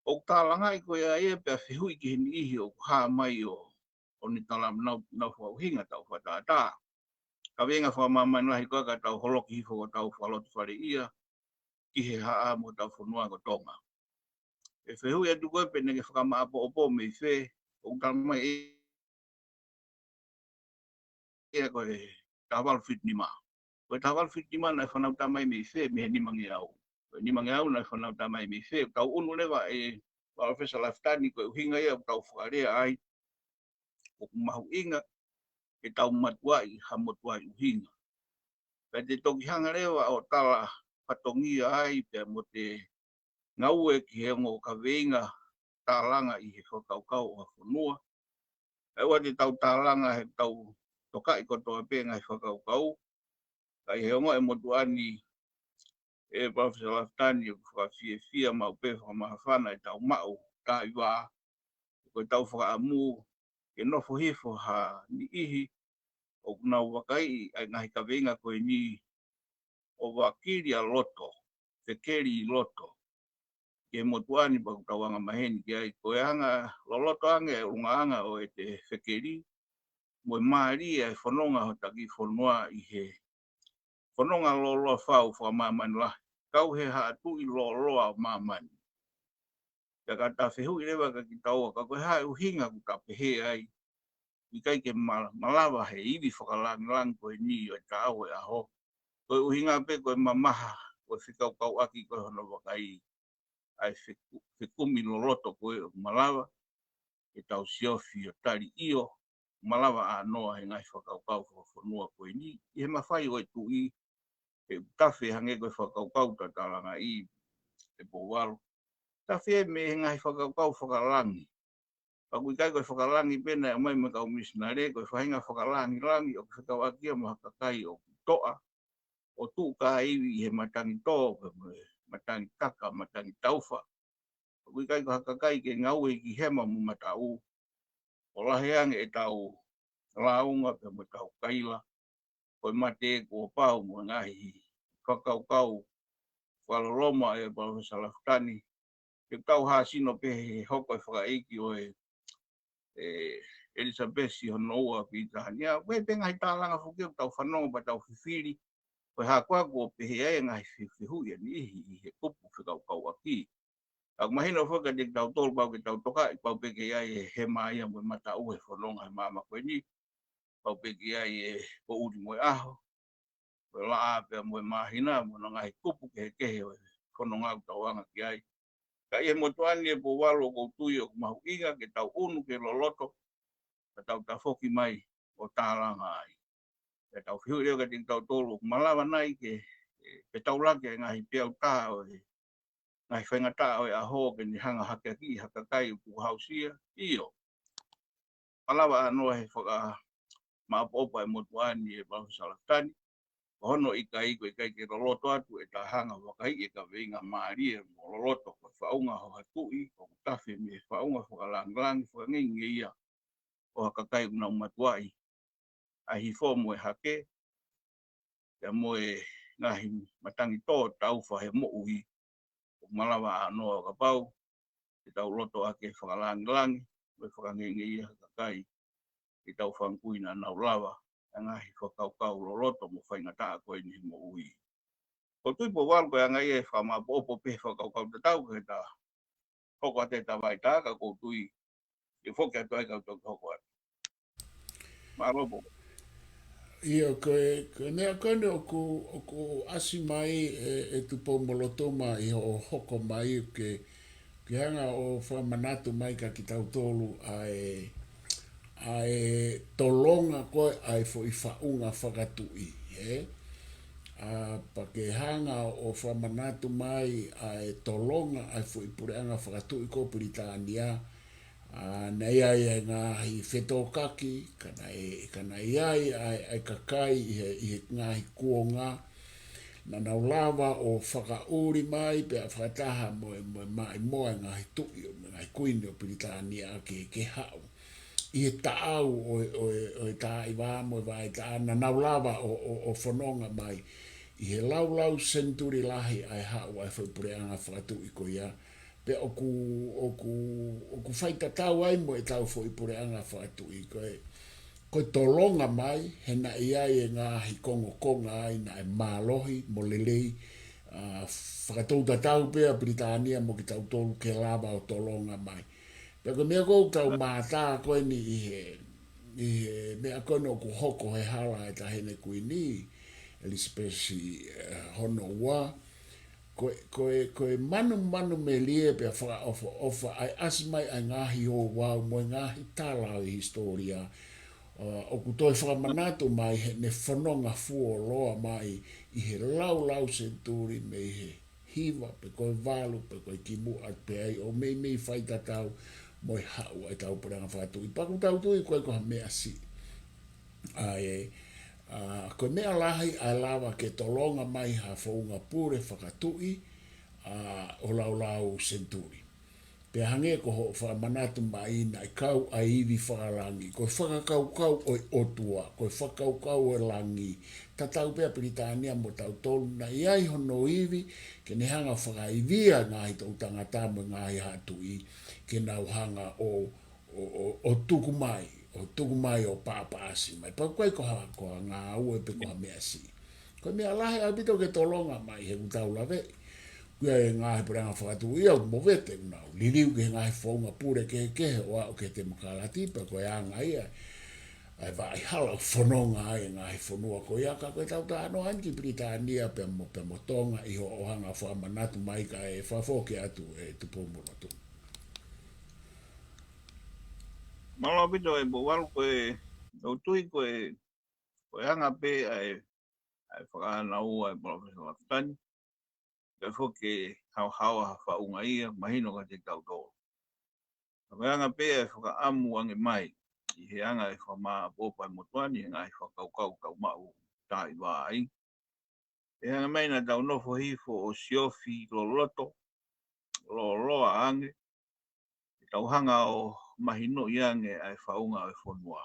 ʻOku tālangaʻi ko ia ia pea fehuʻi ki he niʻihi ʻoku hā mai ʻo, ʻo ne tala nau, nau fakaʻuhinga tau fakatātā. Kaveinga fakamāmani lahi ko ia ka tau holoki hifo ko ʻetau fakalotofaleiʻia ki he haʻa mo hotau fonua ko Tonga. ʻE fehuʻi atu ko ē pe naʻe fakamaʻopoʻopo mei fē, ʻoku tala mai ʻe ia ko e taha valu fitu nima. Ko e taha valu fitu nima naʻe fānau tā mai mei fē, mei he nimangeau. Ko e nimangeau naʻe fānau tā mai mei fē, ʻoku tau ʻunu leva ʻe Palōfesa Lafitani ko e ʻuhinga ia ʻoku tau fakalea ai ʻoku mahuʻinga ke tau matuaʻi ha motuʻaʻi ʻuhinga. Pea te toki hanga leva ʻo tala fatongia ai pea mo te ngāue ki he ongo kaveinga tālanga ʻi he fakakaukau ʻo ha fonua. ʻE ʻoua te tau tālanga he tau tokaʻi kotoa pē ngaahi fakakaukau. Ka ʻi he ongo ʻe motuʻa ni ʻe Palōfesa Lafitani ʻoku fakafiefia maʻu pē fakamahafana ʻetau maʻu taʻivā. Ko ʻetau fakaʻamu ke nofo hifo ha niʻihi ʻoku nau vakaiʻi ʻa e ngaahi kaveinga ko eni ʻo vakili ʻa loto, fekeli ʻi loto. Ki he motuʻa ni pea ʻoku tau anga maheni ki ai. Ko e anga loloto ange ʻa e ʻulungaanga ʻo ʻete fekeli, mo e mālie ʻa e fononga hota kiʻi fonua ʻi he fononga lōloa fau fakamāmani lahi. Kau he haʻa tuʻi lōloa ʻo māmani. Pea ka ta fehuʻi leva kia kitaua ka ko e hā e ʻuhinga ʻoku ta pehē ai, ʻikai ke ma-, malava he ivi fakalangilangi ko eni ʻo e taʻau ʻo e ʻaho. Ko e ʻuhinga pē ko e mamaha, ko e fekaukauʻaki ko e hono vakai ʻa e feku-, fekumi loloto ko ē ʻoku malava ke tau siofi ʻo tali ʻio, malava ʻānoa he ngaahi fakakaukau fakafonua ko eni, ʻi he mafai ʻo e tuʻi, he ʻoku tafe hangē ko e fakakaukau ta tālangaʻi ʻe Pouvalu. Tafe mei he ngaahi fakakaukau fakalangi. Pea ʻoku ʻikai ko e fakalangi pē naʻe ʻomai mei he kau misinale, ko e faʻahinga fakalangilangi ʻoku fekauʻaki ia mo ha kakai ʻoku toʻa, ʻo tuʻu kā ivi ʻi he matangi tō, pea mo e matangi taka, matangi taufa. ʻOku ʻikai ko ha kakai ke ngāue ki hema mo mataʻu. ʻO lahi ange ʻetau lāunga pea mo ʻetau kaila. Ko e mate kuo pau mo e ngaahi fakakaukau fakaloloma ʻe Palōfesa Lafitani. Ke tau hāsino pē he hoko e fakaʻeiki ʻo e, ʻe ʻElisapesi hono ua Pilitānia. Ko e pē ngaahi tālanga foki ʻoku tau fanongo pea tau fifili. Ko e hā koā kuo pehē ai e ngaahi fe-, fehuʻi ʻa e niʻihi ʻi he kupu fekaukauʻaki. ʻOku mahino foki kiate kitautolu pau ke tau tokaʻi, pau pē ke ʻi ai e hema ia mo e mataʻu he fononga he māmani ko eni. Pau pē ke ʻi ai e poʻuli mo e ʻaho, ko e laʻā pea mo e māhina, mo e ngaahi kupu kehekehe ʻo e fononga ʻoku tau anga ki ai. Ka ʻi he motuʻa ni ʻe Pouvalu ʻoku ou tui ʻoku mahuʻinga ke tau ʻunu ke loloto, ka tau tafoki mai ʻo tālanga ai. Pea tau fehuʻi leva kiate kitautolu ʻoku malava nai ke, ke tau laki e ngaahi peau tā ʻo e ngaahi faingataʻa ʻo e ʻaho ke ne hanga hake ʻaki ha kakai ʻoku tukuhausia. ʻIo. Malava ʻānoa he fakamaʻopoʻopo ʻa e motuʻa ni ʻe Palōfesa Lafitani. Ko hono ʻikai ko e ʻikai ke loloto atu ʻeta hanga ʻo vakaiʻi e kaveinga mālie mo loloto ko e faʻunga ʻo ha tuʻi, ʻoku tafe mei he faʻunga fakalangilangi fakangeingei ia ʻo ha kakai ʻoku nau matuaʻi ʻa e hifo mo e hake, pea mo e ngaahi matangi tō taufa he moʻui, ʻoku malava ʻānoa ʻo kapau ke tau loto ʻaki e fakalangilangi mo e fakangeingei ʻa e kakai ke tau fanga kui naʻa nau lava ʻa e ngaahi fakakaukau loloto mo faingataʻa ko eni he moʻui. ʻOku ou tui Pouvalu ko e anga ia e fakamaʻopoʻopo pē he fakakaukau tatau ke ta hoko atu ʻeta vaitā, ka ʻoku ou tui ʻe foki atu ai ka u toki hoko atu. Mālō Pouvalu. ʻIo, ko e, ko e meʻa ko eni ʻoku, ʻoku ʻasi mai ʻe, ʻe Tupoumolotuma ʻi hoʻo hoko mai ke, ke hanga ʻo fakamanatu mai kia kitautolu ʻa e, ʻa e tolonga ko ē ʻa e foʻi faʻunga fakatuʻi, ē? ʻA, pea ke hanga ʻo fakamanatu mai ʻa e tolonga ʻa e foʻi puleʻanga fakatuʻi ko Pilitānia, ʻa, naʻe ʻi ai e ngaahi fetōkaki, ka naʻe, ka naʻe ʻi ai ʻa e, ʻa e kakai ʻi he, ʻi he ngaahi kuonga, Naʻa nau lava ʻo fakaʻuli mai pea fakataha mo e, mo e maʻimoa e ngaahi tuʻi, ʻo e ngaahi kuini ʻo Pilitānia ke, ke haʻu ʻi he taʻau ʻo e, ʻo e, ʻo e Taʻiva mo e Vaitaʻa, naʻa nau lava ʻo, ʻo, ʻo fononga mai ʻi he laulau senituli lahi ʻa e haʻu ʻa e foʻi puleʻanga fakatuʻi ko ia. Pea ʻoku, ʻoku, ʻoku faitatau ai mo ʻetau foʻi puleʻanga fakatuʻi ko e, ko e tolonga mai, he naʻe ʻi ai e ngaahi kongokonga ai naʻe mālohi mo lelei, ʻa, fakatoutatau pē ʻa Pilitānia mo kitautolu ke lava ʻo tolonga mai. Pea ko e meʻa ko ē ʻoku tau mātā ko eni ʻi he, ʻi he meʻa ko eni ʻoku hoko he hala ʻa e Taʻahine Kuini ʻElisapesi, eh, hono ua, ko e, ko e, ko e manumanu melie pea fakaʻofoʻofa ʻa e ʻasi mai ʻa e ngaahi ouau mo e ngaahi tala ʻo e hisitōlia, ʻa, ʻoku toe fakamanatu mai heʻene fononga fuoloa mai ʻi he laulau senituli mei he hiva pe ko e valu pe ko e kimuʻa pē ai ʻo meimei faitatau mo e haʻu ʻa ʻetau puleʻanga fakatuʻi. Pea ʻoku tau tui ko e ko ha meʻa siʻi. ʻA e, ʻa, ko e meʻa lahi ʻa e lava ke tolonga mai ha founga pule fakatuʻi, ʻa, ʻo laulau senituli. Pea hangē ko hoʻo fakamanatu mai naʻe kau ʻa e ivi fakalangi, ko e fakakaukau ʻo e ʻOtua, ko e fakakaukau ʻo e langi, tatau pē ʻa Pilitānia mo tautolu, naʻe ʻi ai hono ivi ke ne hanga ʻo fakaivia ngaahi toʻu tangata mo e ngaahi haʻa tuʻi, ke nau hanga ʻo, ʻo, ʻo, ʻo tuku mai, ʻo tuku mai ʻo papaasi mai. Pea ʻoku ʻikai ko ha, ko ha ngāue pe ko ha meʻa siʻi. Ko e meʻa lahi ʻaupito ke tolonga mai he ʻoku tau laveʻi. Ko e ngaahi puleʻanga fakatuʻi ia ʻoku movete, ʻoku nau liliu ki he ngaahi founga pule kehekehe ʻo aʻu ki he temokalati, pea ko e anga ia ʻa e vaʻa hala ʻoku fononga ai e ngaahi fonua ko ia, ka ko e tau talanoa eni ki Pilitānia pea mo, pea mo Tonga ʻi hoʻo hanga ʻo fakamanatu mai kae fakafoki atu ʻe Tupou-mo-Lotu. Mālō ʻaupito ʻe Pouvalu, ko e, ʻoku ou tui ko e, ko e anga pē ʻa e, ʻa e fakaʻānaua ʻa e Palōfesa Lafitani, kae foki ke haohaoa ha faʻunga ia, mahino kiate kitautolu. Ka ko e anga pē ʻa e fakaʻamu ange mai, ʻi he anga e fakamāʻopoʻopo ʻa e motuʻa ni, he ngaahi fakakaukau ʻoku tau maʻu taʻiva ai. ʻE hanga mai naʻa tau nofo hifo ʻo siofi loloto, lōloa ange, ke tau hanga ʻo mahinoʻi ange ʻa e faʻunga ʻo e fonua.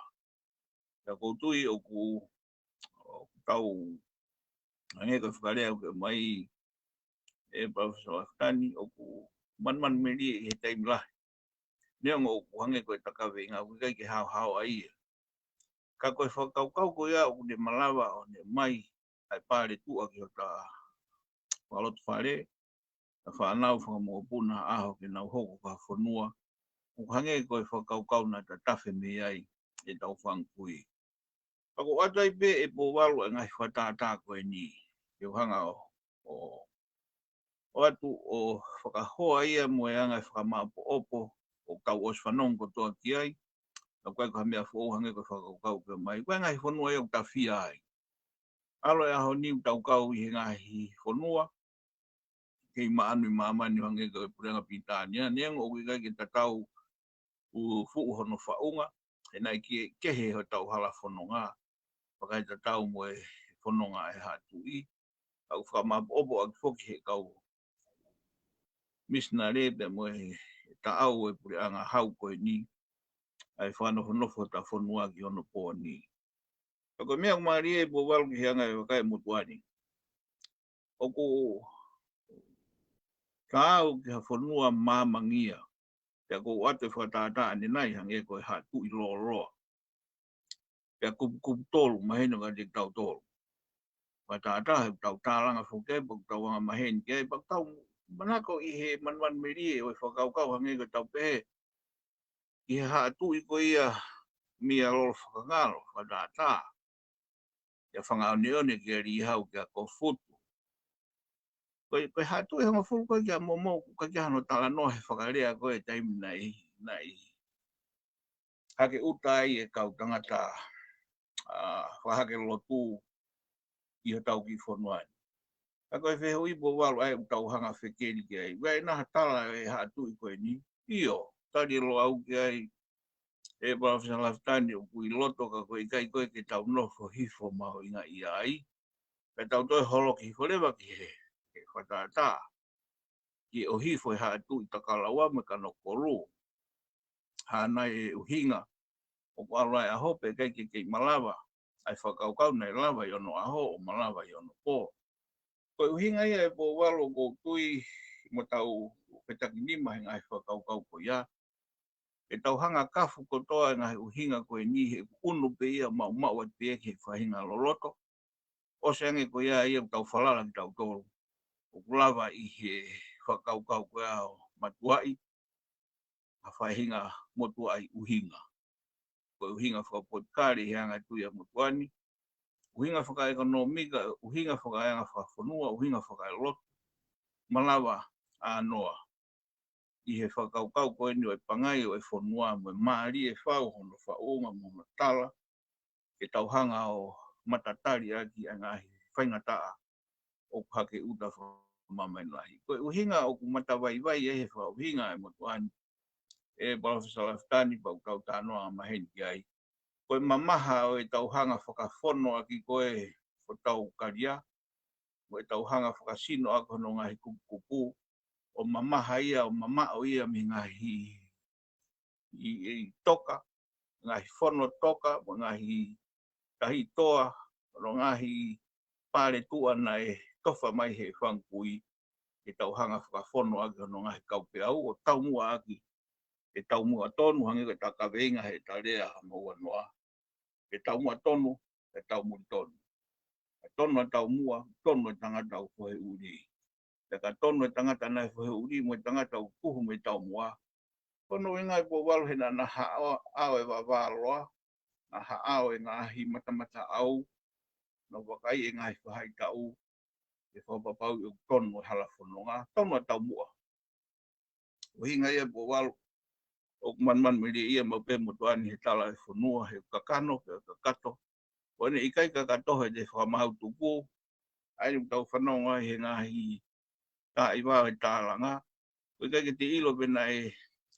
Pea ʻoku ou tui ʻoku, ʻoku tau, hangē ko e fakalea ʻoku ʻomai ʻe Palōfesa Lafitani, ʻoku manumanu melie ʻi he taimi lahi. Neongo ʻoku hangē ko e takavenga ʻoku ʻikai ke haohaoa ia. Ka ko e fakakaukau ko ia ʻoku ne malava ʻo ne ʻomai ʻa e pale tuʻa ki hota fakalotofale, ʻa e fānau fakamokopuna ʻaho ke nau hoko ko ha fonua, ʻoku hangē ko e fakakaukau naʻa ta tafe mei ai ʻetau fanga kui. Ka ʻoku ʻoatu ai pē ʻe Pouvalu e ngaahi fakatātā ko eni, ke u hanga ʻo, ʻo, ʻoatu ʻo fakahoa ia mo e anga e fakamāʻopoʻopo ʻoku tau ʻosi fanongo kotoa ki ai, ka ʻoku ʻikai ko ha meʻa foʻou hangē ko e fakakaukau ʻoku ʻomai. Ko e ngaahi fonua ia ʻoku ta fia ai. ʻAlu e ʻaho ni ʻoku tau kau ʻi he ngaahi fonua kei maʻanu ʻi māmani hangē ko e puleʻanga Pilitānia, neongo ʻoku ʻikai ke tatau ʻa e fuʻu hono faʻunga, he naʻe ke-, kehe hotau hala fononga, fakaetatau mo e fononga ʻa e haʻa tuʻi, ʻoku fakamāʻopoʻopo ʻaki foki he kau misinale pea mo e taʻau ʻo e puleʻanga hau ko eni, ʻa e fakanofonofo hota fonua ki hono pō ni. Ka ko e meʻa ʻoku mālie ʻe Pouvalu ki he anga e vakai motuʻa ni, ʻoku ta aʻu ki ha fonua māmangia, pea ʻoku ʻoatu e fakatātā ʻanenai hangē ko e haʻa tuʻi lōloa. Pea kupukupu tolu, mahino kiate kitautolu. Fakatātā he ʻoku tau tālanga foki ai, pea ʻoku tau anga maheni ki ai, pea ʻoku tau manako ʻi he manumanu melie ʻo e fakakaukau hangē ko ʻetau pehē, ʻi he haʻa tuʻi ko ia mei a Lolo Fakangalo, fakatātā, ʻia Fangaʻoneʻone kia Lihau kia Kofutu. Ko e, ko e haʻa tuʻi hongofulu ko ē kia Momo, ʻoku ʻikai ke ʻi ai hano talanoa he fakalea ko e taimi naʻe, naʻe hake ʻuta ai e kau tangata, ʻa, fakahake lotu ʻi hotau kiʻi fonua ni. Ka ko e fehuʻi Pouvalu ʻa ē ʻoku tau hanga fekeli ki ai. ʻOku ʻi ai nai ha tala ʻe he haʻa tuʻi ko eni? ʻIo, tali ʻe Loʻau ki ai ʻe Palōfesa Lafitani ʻoku ʻi loto ka ko e ʻikai ko ē ke tau nofo hifo mahuʻinga ʻi ai. Pea tau toe holoki hifo leva ki he, he fakatātā, ki he ʻohifo ʻe Haʻa Tuʻi Takalaua mo Kanokolu. Hā nai e ʻuhinga ʻoku ʻalu ai e ʻaho pea ʻikai ke kei malava ʻa e fakakaukau naʻe lava ʻi onoʻaho ʻo malava ʻi onopō. Ko e ʻuhinga ia ʻe Pouvalu ʻoku ou tui mo tau fetakinima he ngaahi fakakaukau ko ia. ʻE tau hanga ʻo kafu kotoa e ngaahi ʻuhinga ko eni he ʻoku ʻunu pē ia, maʻumaʻu atu pē ia ki he faʻahinga loloto. ʻOsi ange ko ia ia ʻoku tau falala kitautolu ʻoku lava ʻi he fakakaukau ko ia ʻo matuaʻi ha faʻahinga motuʻaʻi ʻuhinga. Ko e ʻuhinga fakapolitikale he anga e tui ʻa e motuʻa ni, ʻuhinga fakaʻekonōmika, ʻuhinga fakaeanga fakafonua, ʻuhinga fakaelotu, malava ʻānoa ʻi he fakakaukau ko eni ʻo e pangai ʻo e fonua mo e mālie fau hono faʻunga mo hono tala, ke tau hanga ʻo matatali ʻaki ʻa e ngaahi faingataʻa ʻoku hake ʻuta fakamamahi lahi. Ko e ʻuhinga ʻoku matavaivai ai he fakaʻuhinga ʻa e motuʻa ni, ʻe Palōfesa Lafitani, pea ʻoku tau talanoa angamaheni ki ai. Ko e mamaha ʻo ʻetau hanga ʻo fakafono ʻaki ko ē hotau kalia, mo ʻetau hanga ʻo fakasino ʻaki hono ngaahi kupukupu, ʻo mamaha ia, ʻo mamaʻo ia mei he ngaahi ʻi, ʻi toka, ngaahi fono toka, mo e ngaahi tahi toa, mo e ngaahi pale tuʻa naʻe tofa mai he fanga kui, ke tau hanga ʻo fakafono ʻaki hono ngaahi kaupeau, ʻo taumuʻa ʻaki, ʻe taumuʻa tonu, hangē ko ʻeta kaveinga he talea ha maua noa. ʻE taumuʻa tonu, ʻe taumuli tonu. ʻE tonu ʻa e taumuʻa, tonu ʻa e tangata ʻoku fohe ʻuli. Pea ka tonu e tangata naʻe fohe ʻuli, mo e tangata ʻoku tuhu mei taumuʻa. Ko hono ʻuhinga ʻe Pouvalu he naʻa na haʻao, ʻao e vavaloa, na haʻao e ngaahi matamataʻau, na vakai e ngaahi faʻahitaʻu, ʻe fakapapauʻi ʻoku tonu e hala fononga, tonu ʻa e taumuʻa. ʻUhinga ia ʻe Pouvalu, ʻoku manumanu melie ia maʻu pē motuʻa ni he tala e fonua, he kakano, he kakato. ʻO ne ʻikai kakato he te fakamahau tuku, ʻa eni ʻoku tau fanongo ai he ngaahi taʻi vā e tālanga. ʻOku ʻikai ke te ʻilo pe naʻe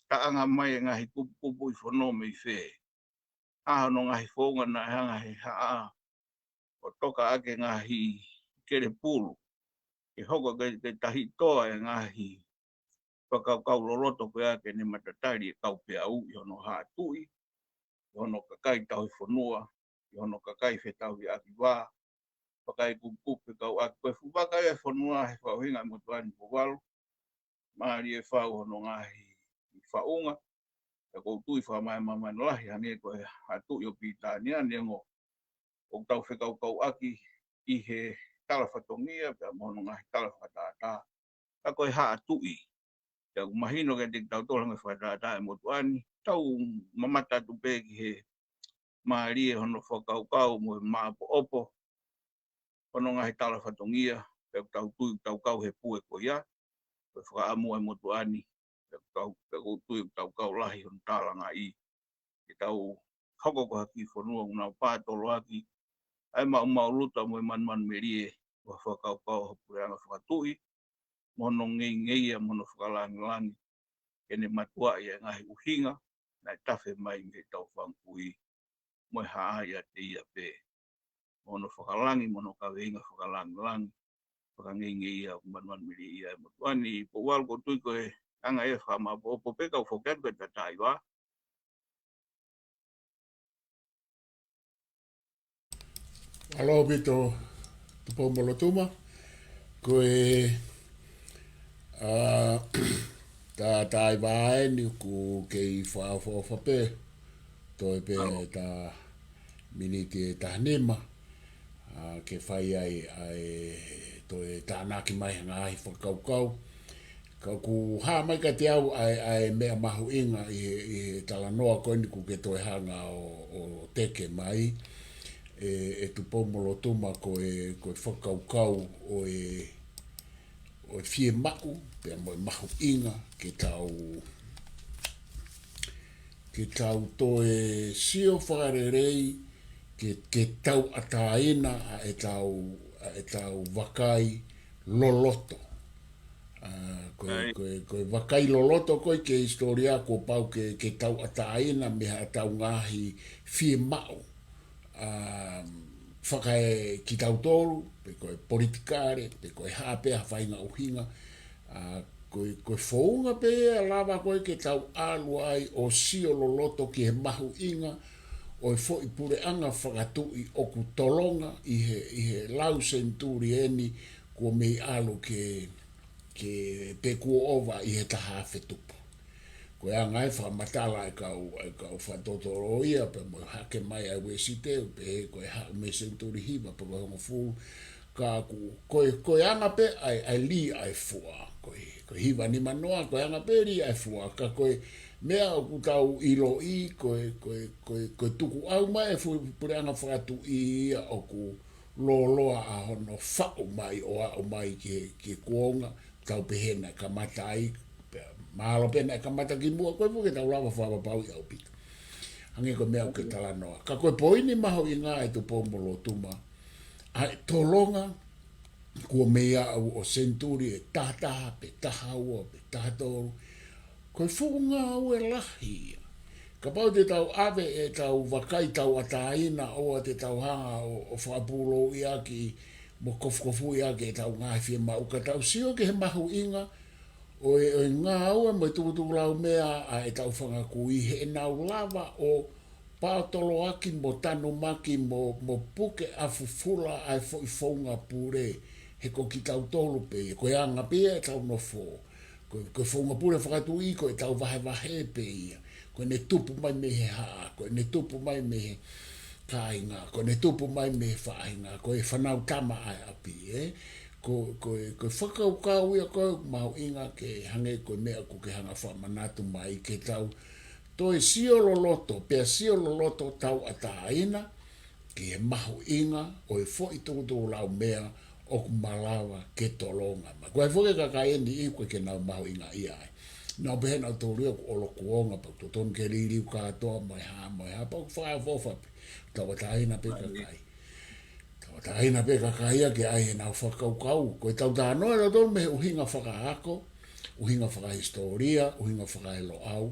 taʻanga mai e ngaahi kupukupu ʻi fono mei fē. ʻA hono ngaahi founga naʻe hanga he haʻa ʻo toka ʻaki e ngaahi kele pulu. Ke hoko ke, ke tahi toa e ngaahi fakakaukau loloto ko ia ke ne matatali e kaupeau ʻi hono Haʻa Tuʻi, ʻi hono kakai tauhi fonua, ʻi hono kakai fetauhiʻaki vā, vakai kupukupu ke kau ʻaki ko e fuʻu vaka ia e fonua he fakaʻuhinga ʻe motuʻa ni ʻe Pouvalu, mālie fau hono ngaahi faʻunga, pea ʻoku ou tui fakamamahi lahi hangē ko e Haʻa Tuʻi ʻo Pilitānia neongo ʻoku tau fekaukauʻaki ʻi he tala fatongia, pea mo hono ngaahi tala fakatātā. Ka ko e Haʻa Tuʻi, pea ʻoku mahino kiate kitautolu hangē fakatātā ʻe motuʻa ni, tau mamata atu pē ki he mālie hono fakakaukau mo e maʻopoʻopo, hono ngaahi tala fatongia, pea ʻoku tau tui ʻoku tau kau he pue ko ia, ko e fakaʻamu ʻa e motuʻa ni, pea ʻoku tau, pea ʻoku tui ʻoku tau kau lahi hono tālangaʻi, ke tau hoko ko ha kiʻi fonua ʻoku nau pātoloaki ʻa e maʻumaʻuluta mo e manumanu melie ʻo e fakakaukau ʻa e puleʻanga fakatuʻi, mo hono ngeingeia mo hono fakalangilangi, ke ne matuaʻi e ngaahi ʻuhinga naʻe tafe mai mei heʻetau fanga kui, mo e haʻa ʻiate ia pē. Mo hono fakalangi, mo hono kaveinga fakalangilangi, fakangeingeia ʻoku manumanu melie ia ʻe motuʻa ni. Pouvalu, ʻoku ou tui ko e anga ia e fakamaʻopoʻopo pea kau foki atu ki he taʻi vā. Mālō ʻaupito, Tupoumolotuma. Ko e, ʻa, ta, taʻi vā eni ʻoku kei fakaʻofoʻofa pē, toe pē ʻeta miniti ʻe taha nima, ʻa, ke fai ai ʻa e toe tānaki mai ha ngaahi fakakaukau. Ka ʻoku hā mai kiate au ʻa e, ʻa e meʻa mahuʻinga ʻi he, ʻi he talanoa ko eni ʻoku ke toe hanga ʻo, ʻo teke mai, ʻe, ʻe Tupoumolotuma, ko e, ko e fakakaukau ʻo e, ʻo e fiemaʻu, pea mo e mahuʻinga, ke tau, ke tau toe sio fakalelei, ke, ke tauʻatāina ʻa ʻetau, ʻa ʻetau vakai loloto. ʻA, ko e, ʻIo. ko e, ko e vakai loloto ko ē ki he hisitōlia kuo pau ke, ke tauʻatāina mei haʻatau ngaahi fiemaʻu, ʻa, fakaekitautolu, pe ko e politikale, pe ko e hā pē ha faʻahinga ʻuhinga, ʻa, ko e, ko e founga pē ia ʻe lava ko ē ke tau ʻalu ai ʻo sio loloto ki he mahuʻinga ʻo e foʻi puleʻanga fakatuʻi ʻoku tolonga ʻi he, ʻi he lau senituli eni kuo mei ʻalu ke, ke pe kuo ova ʻi he taha afe tupu. Ko e anga e fakamatala e kau, e kau fakatotolo ia, pea mo e hake mai ʻa e Uēsite, pe ko e haʻu mei he senituli hiva, pe ko e hongofulu, ka ʻoku, ko e, ko e anga pē ʻa e, ʻa e lī ʻa e fua, ko e, ko e hiva nima noa, ko e anga pē lī ʻa e fua, ka ko e meʻa ʻoku tau ʻiloʻi, ko e, ko e, ko e, ko e tukuʻau mai e fu-, puleʻanga fakatuʻi ia ʻoku lōloa ʻa hono faʻu mai ʻo aʻu mai ki he, ki he kuonga, tau pehē naʻe kamata ai, pea mahalo pē naʻe kamata ki muʻa, ko e fuʻu ke tau lava fakapapauʻi ʻaupito. Hangē ko e meʻa ʻoku ke talanoa. Ka ko e poini mahuʻinga ʻe Tupou mo Lotuma, ʻa e tolonga kuo mei aʻu ʻo senituli ʻe taha taha, pe taha ua, pe taha tolu, ko e fuʻu ngāue lahi ia. Kapau te tau ʻave ʻetau vakai tauʻatāina ʻoua te tau hanga ʻo, ʻo fakapūlouʻi ʻaki mo kofukofuʻi ʻaki ʻetau ngaahi fiemaʻu, ka tau sio ki he mahuʻinga ʻo e, ʻo e ngāue mo e tukutukulaumea ʻa ʻetau fanga kui heʻenau lava ʻo paotoloaki mo tanumaki mo, mo puke ʻa fufula ʻa e foʻi founga pule, he ko kitautolu pē ia, ko e anga pē ia ʻetau nofo. Ko, ko e founga pule fakatuʻi, ko ʻetau vahevahe pē ia. Ko ʻene tupu mai mei he haʻa, ko ʻene tupu mai mei he kāinga, ko ʻene tupu mai mei he faʻahinga, ko e fānau tama ʻa e ʻapi, ē. Ko, ko e, ko e fakakaukau ia ko e mahuʻinga ke hangē ko e meʻa ʻoku ke hanga fakamanatu mai ke tau toe sio loloto, pea sio loloto tauʻatāina, ki he mahuʻinga ʻo e foʻi tukutukulaumea ʻoku malava ke tolonga mai. Ko e foʻi kakai eni ʻoku ʻikai ke nau mahuʻingaʻia ai. Nau pehē nautolu ia ʻoku ʻolokuonga pea ʻoku totonu ke liliu kātoa mo e hā, mo e hā, pea ʻoku fakaʻofoʻofa pē. Tauʻatāina pē kakai. Tauʻatāina pē kakai ia ke ʻai ʻenau fakakaukau. Ko ʻetau talanoa tautolu mei he ʻuhinga fakaako, ʻuhinga fakahisitōlia, ʻuhinga fakaeloʻau.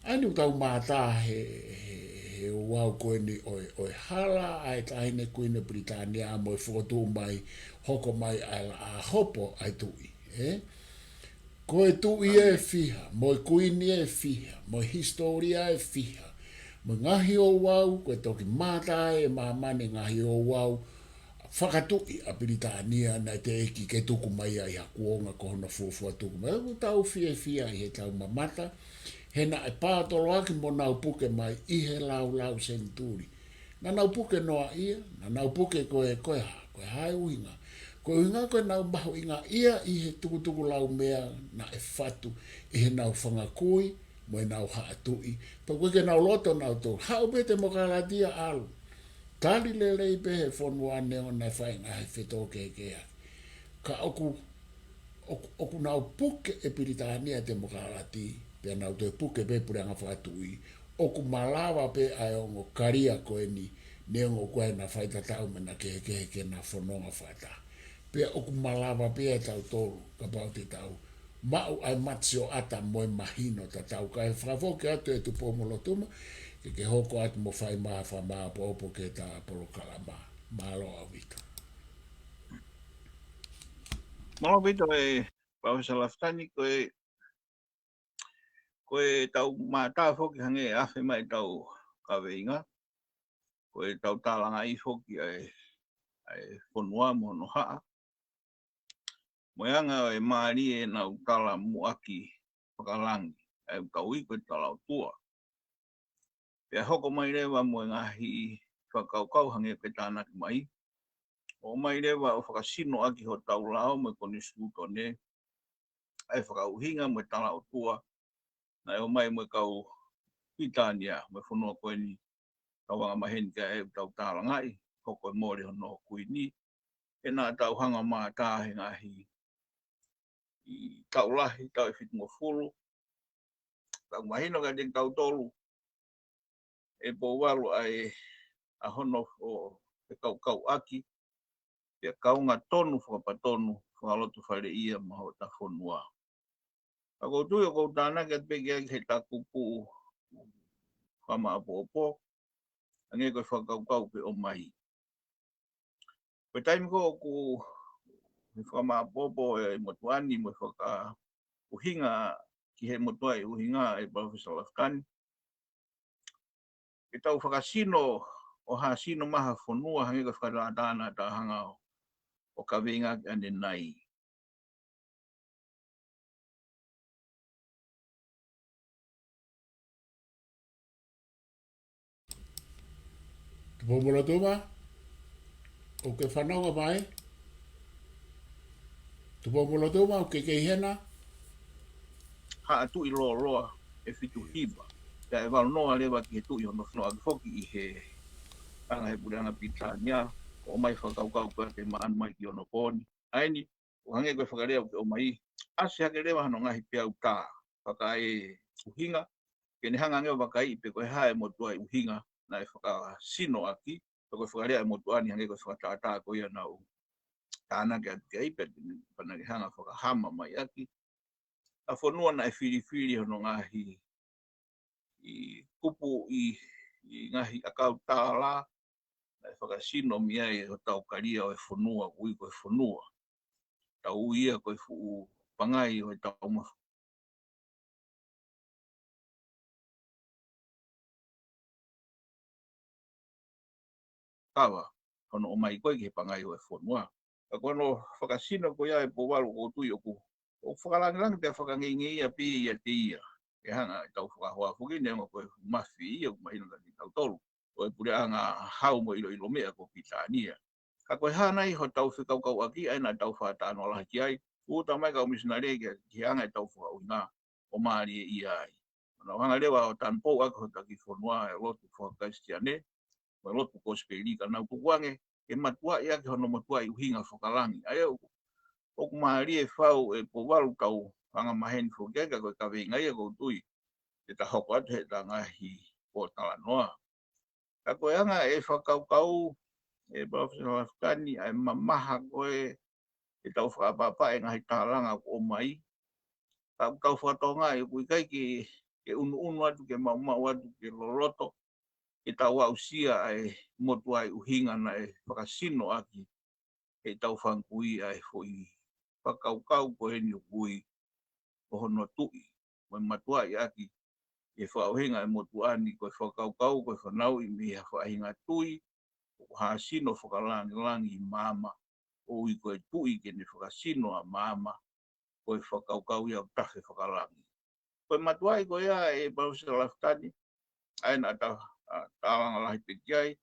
ʻA eni ʻoku tau mātā he, he, he ouau ko eni ʻo e, ʻo e hala ʻa e Taʻahine Kuini ʻo Pilitānia mo e fokotuʻu mai, hoko mai ʻa e Laʻā hopo ʻa e tuʻi, ē? Ko e tuʻi ʻe fiha, mo e kuini ʻe fiha, mo e hisitōlia ʻe fiha, mo e ngaahi ouau, ko e toki mātā ʻe māmani ngaahi ouau fakatuʻi ʻa Pilitānia naʻe teʻeki ke tuku mai ai ha kuonga ko hono fuofua tuku mai. ʻOku tau fiefia ʻi heʻetau mamata, he naʻe paotoloaki mo nau puke mai ʻi he laulau senituli. Naʻa nau puke noaʻia, naʻa nau puke ko e, ko e hā, ko e hā e ʻuhinga. Ko e ʻuhinga ko ʻenau mahuʻingaʻia ʻi he tukutukulaumea naʻe fatu ʻi heʻenau fanga kui, mo ʻenau haʻa tuʻi. Pea ʻoku ʻikai ke nau loto nautolu. Haʻu pē temokalati ia ʻalu. Tali lelei pē he fonua neongo naʻe fai e ngaahi fetōkehekeheʻaki. Ka ʻoku, ʻoku, ʻoku nau puke ʻe Pilitānia temokalati, pea nau toe puke pē puleʻanga fakatuʻi, ʻoku malava pē ʻa e ongo kalia ko eni, neongo ʻoku ʻi ai ʻena faitatau mo ʻena kehekehe ki heʻena fononga fakataha. Pea ʻoku malava pē ʻa tautolu, kapau te tau maʻu ʻa e matasioʻata mo e mahino tatau. Kae fakafoki atu ʻe Tupou mo Lotuma, ke ke hoko atu mo fai mai ha fakamāopoopo ki heʻeta polokalama. Mālō ʻaupito. Mālō ʻaupito ē Palōfesa Lafitani, ko e, ko ʻetau mātā foki hangē ʻa e afe mai ʻetau kaveinga, ko ʻetau tālangaʻi foki ʻa e, ʻa e fonua mo hono haʻa. Mo e anga ʻo e mālie ʻenau tala muʻaki fakalangi, ʻa ia ʻoku tau ui ko e talaʻotua. Pea hoko mai leva mo e ngaahi fakakaukau hangē ko e tānaki mai. ʻOmai leva ʻo fakasino ʻaki hotau lao mo e konisitūtone, ʻa e fakaʻuhinga mo e talaʻotua, naʻe ʻomai mo e kau Pilitānia, mo e fonua ko eni, tau anga maheni ka ʻe tau tālangaʻi, hoko e mole hono kuini, ʻe naʻa tau hanga mātā he ngaahi ʻi taʻu lahi, taʻu ʻe fitungofulu, tau mahino kiate kitautolu, ʻe pou valu ʻa e, ʻa hono ʻo e kaukauʻaki, pea kaunga tonu fakapatonu, fakalotofaleʻia mo hota fonua. Ka ʻoku ou tui ʻoku ou tānaki atu pē ki ai he taku puʻu fakamaʻopoʻopo, hangē ko e fakakaukau pē ʻomai. Ko e taimi ko ē ʻoku ne fakamāʻopoʻopo e motuʻa ni mo e fakaʻuhinga ki he motuʻa ʻi ʻuhinga ʻe Palōfesa Lafitani, ke tau fakasino ʻo hāsino mai ha fonua hangē ko e fakatātā naʻa tau hanga ʻo, ʻo kaveinga ki ai ʻanenai. Tupou Molotoma, ʻoku ke fanongo mai? Tupou Molotoma, ʻoku ke kei hena? Haʻa Tuʻi Lōloa ʻe fitu hiva. Pea ʻe valu noa leva ki he tuʻi hono fenoʻaki foki ʻi he anga he puleʻanga Pilitānia, ʻo ʻomai fakakaukau ko ia ke maʻanu mai ki onopooni. ʻA eni, ʻo hangē ko e fakalea ʻoku ke ʻomai, ʻasi hake leva hono ngaahi peau tā, fakaeʻuhinga, ke ne hanga ange ʻo vakaiʻi pe ko e hā e motuʻa ʻi ʻuhinga naʻe fakasino ʻaki, pe ko e fakalea e motuʻa ni hangē ko e fakatātā ko ia naʻa ku tānaki atu ki ai, pea te ne pau ke hanga ʻo fakahā mai ʻaki ʻa e fonua naʻe filifili hono ngaahi ʻi kupu ʻi, ʻi ngaahi ʻakau tālā, naʻe fakasino mei ai hotau kalia ʻo e fonua, ʻoku ui ko e fonua. Tau ui ia ko e fuʻu pangai ʻo e tau mafu. Kava, hono ʻomai ko ē ki he pangai ʻo e fonua. Ka ko hono fakasino ko ia ʻe Pouvalu ʻoku ou tui ʻoku, ʻoku fakalāngilangi pea fakangeingeia pē ʻiate ia. Ke hanga ʻe tau fakahoa foki neongo ko e mafi ia ʻoku mahino kiate kitautolu ʻo e puleʻanga hau mo ʻiloʻilo meʻa ko Pilitānia. Ka ko e hā nai hotau fekaukauʻaki, ʻa ia naʻa tau fakatātā lahi ki ai, ʻo uta mai kau misinale ki, ki he anga ʻetau fakaʻuhinga ʻo mālieʻia ai. Naʻa nau hanga leva ʻo tanupou ʻaki hotau kiʻi fonua ʻi he lotu fakakalisitiane, mo e lotu kosipeli ka nau tukuange ke matuaʻi ʻaki hono motuʻa ʻi ʻuhinga fakalangi. ʻA ia ʻoku, ʻoku mālie fau ʻe Pouvalu kau anga maheni foki ai ka ko e kaveinga ia ʻoku ou tui te ta hoko atu he ta ngaahi pōtalanoa. Ka ko e anga e fakakaukau ʻe Palōfesa Lafitani ʻa e mamaha ko ē ʻetau fakaʻapaʻapa e ngaahi tālanga ʻoku ʻomai. Ka ʻoku tau fakatokangaʻi ʻoku ʻikai ke, ke ʻunuʻunu atu, ke maʻumaʻu atu, ke loloto, ke tau aʻusia ʻa e motuʻa ʻi ʻuhinga naʻe fakasino ʻaki ʻe he tau fanga kui ʻa e foʻi fakakaukau ko eni ʻoku ui ko hono tuʻi. Mo e matuaʻi ʻaki e fakaʻuhinga e motuʻa ni ko e fakakaukau, ko e fanauʻi mei ha faʻahinga tui ʻoku hāsino fakalangilangi ʻi māmani, ʻo ui ko e tuʻi ke ne fakasino ʻa māmani, ko e fakakaukau ia ʻoku tafe fakalangi. Ko e matuaʻi ko ia ʻe Palōfesa Lafitani, ʻa ia naʻa ta, ʻa, tālanga lahi pē ki ai,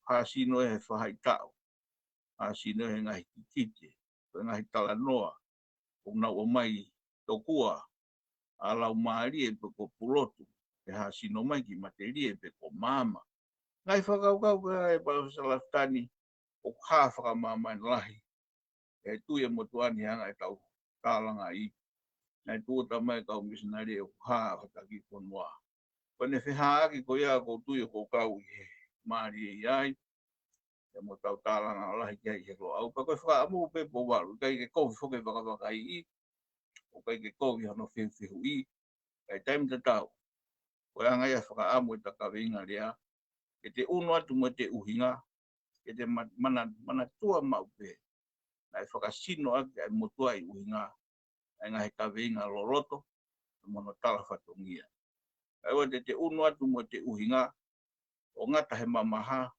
hāsino ʻe he faʻahitaʻu, hāsino ʻe he ngaahi kikite, ko e ngaahi talanoa, ʻoku nau ʻomai tokua ʻa Laumālie pe ko Pulotu, ʻe hāsino mai ki Matelie pe ko Maama. Ngaahi fakakaukau ko ia ʻe Palōfesa Lafitani, ʻoku hā fakamāmani lahi ʻe he tui e motuʻa ni he anga ʻetau tālangaʻi. Naʻe tūʻuta mai kau misinale ʻoku hā hotau kiʻi fonua. Ko ʻene fehāʻaki ko ia ʻoku ou tui ʻoku kau ʻi he mālie ʻi ai, ʻe mo tau tālanga lahi ki ai he Loʻau. Ka ko e fakaʻamu pē Pouvalu, ʻikai ke kovi foki e vakavakaiʻi, ʻoku ʻikai ke kovi hano fefehuʻi, ka ʻi he taimi tatau, ko e anga ia e fakaʻamu ʻeta kaveinga lea, ke te ʻunu atu mo ʻete ʻuhinga, ke te ma-, mana-, manatua maʻu pē naʻe fakasino ʻaki ʻa e motuʻa ʻi ʻuhinga ʻa e ngaahi kaveinga loloto mo hono tala fatongia. ʻA ia ʻoua te te ʻunu atu mo ʻete ʻuhinga ʻo ngata he mamaha,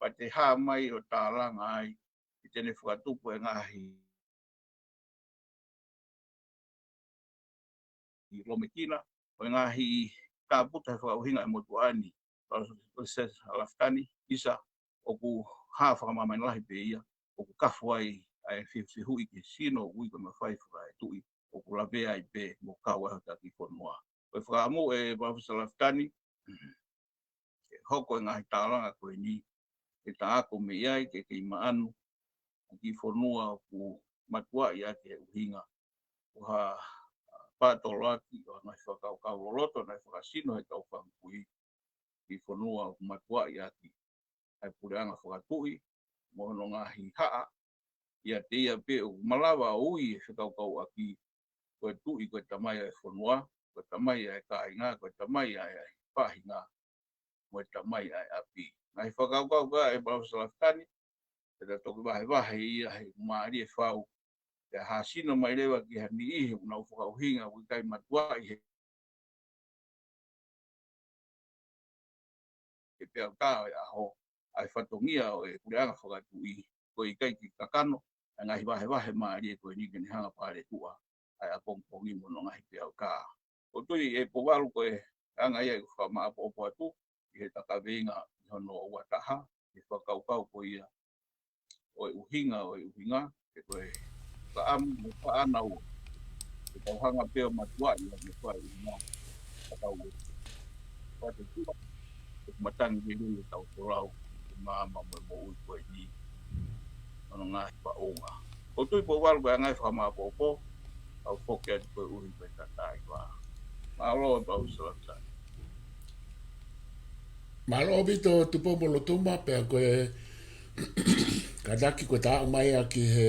pea te hā mai ʻo tālanga ai, ʻi heʻene fakatupu e ngaahi ʻi lomekina, ʻo e ngaahi tāputa he fakaʻuhinga e motuʻa ni, Palōfesa Lafitani, ʻisa, ʻoku hā fakamāmani lahi pē ia, ʻoku kafo ai ʻa e fefehuʻi ki he sino, ʻoku ui ko e mafai fakaetuʻi, ʻoku lavea ai pē mo kau ai hotau kiʻi fonua. Ko e fakaʻamu ʻe Palōfesa Lafitani, ke hoko e ngaahi tālanga ko eni, ke ta ako mei ai, ke kei maʻanu, ʻa e kiʻi fonua ʻoku matuʻaʻi ʻaki e ʻuhinga ʻo ha, ʻa, pātoloaki ʻo ha ngaahi fakakaukau loloto naʻe fakasino he kau fanga kui ki he fonua ʻoku matuʻaʻi ʻaki ʻa e puleʻanga fakatuʻi mo hono ngaahi haʻa, ʻiate ia pē ʻoku malava ʻo ui e fekaukauʻaki ko e tuʻi ko e tamai ʻa e fonua, ko e tamai ʻa e kāinga, ko e tamai ʻa e faʻahinga, mo e tamai ʻa e ʻapi. Ngaahi fakakaukau ko ia ʻe Palōfesa Lafitani, Pea ta toki vahevahe ia he mālie fau. Pea hāsino mai leva ki ha niʻihi ʻoku nau fakaʻuhinga ʻoku ʻikai matuaʻi he he peau tā ʻo e ʻaho, ʻa e fatongia ʻo e puleʻanga fakatuʻi, ko e ʻikai ke kakano ʻa e ngaahi vahevahe mālie ko eni ke ne hanga palekua ʻa e ʻapongipongi mo hono ngaahi peau tā. ʻOku ou tui ʻe Pouvalu ko e anga ia ʻeku fakamāʻopoʻopo atu ʻi he ta kaveinga ʻi hono ua taha, ʻi he fakakaukau ko ia ʻo e ʻuhinga ʻo e ʻuhinga, ʻe ko e faʻamu mo faʻanaua. ʻE tau hanga pē ʻo matuaʻi ʻa e matuaʻi ʻuhinga. Ka tau ʻe pate tua, ʻe matangi lelei ʻe tau tolau, ʻe māma mo e moʻui ko eni. Ono ngaahi paʻunga. ʻOku ou tui Pouvalu ko e anga e fakamāʻopoʻopo, ʻau foki atu koeʻuhi ko e tataʻi vā. Mālō e pau salatai. Mālō ʻaupito Tupou-mo-Lotuma, pea ko e kātaki ko e ta aʻu mai ʻaki he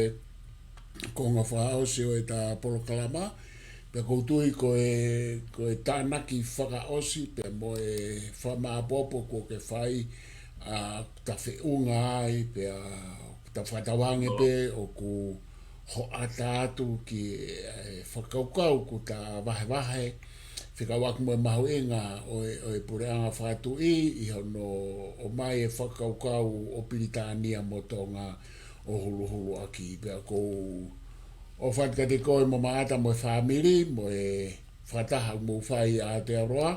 konga fakaʻosi ʻo e ta polokalama, pea ʻoku ou tui ko e, ko e tānaki fakaʻosi, pea mo e fakamāʻopoʻopo kuo ke fai, ʻa, ta feʻunga ai, pea ta fakatauange pē ʻoku hoʻata atu ki he fakakaukau kuo ta vahevahe, fekauʻaki mo e mahuʻinga ʻo e, ʻo e puleʻanga fakatuʻi ʻi hono ʻomai e fakakaukau ʻo Pilitānia mo Tonga ʻo huluhulu ʻaki. Pea ʻoku ou ʻofa atu kiate koe mo Maʻata mo e fāmili, mo e fakataha ʻoku mou fai ʻi Aotearoa.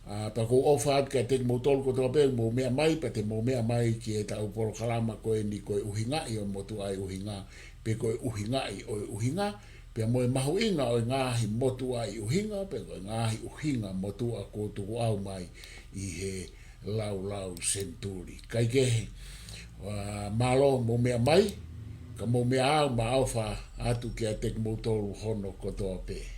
ʻA, pea ʻoku ou ʻofa atu kiate kimoutolu kotoa pē ʻoku mou meʻa mai, pea te mou meʻa mai ki he ta polokalama ko eni ko e ʻuhingaʻi ʻo e motuʻaʻi ʻuhinga, pe ko e ʻuhingaʻi ʻo e ʻuhinga, pea mo e mahuʻinga ʻo e ngaahi motuʻaʻi ʻuhinga, pe ko e ngaahi ʻuhinga motuʻa kuo tukuʻau mai ʻi he laulau senituli. Kaekehe, ʻa, mālō mou meʻa mai, ka mou meʻa ā, ʻoku mau ʻofa atu kiate kimoutolu hono kotoa pē.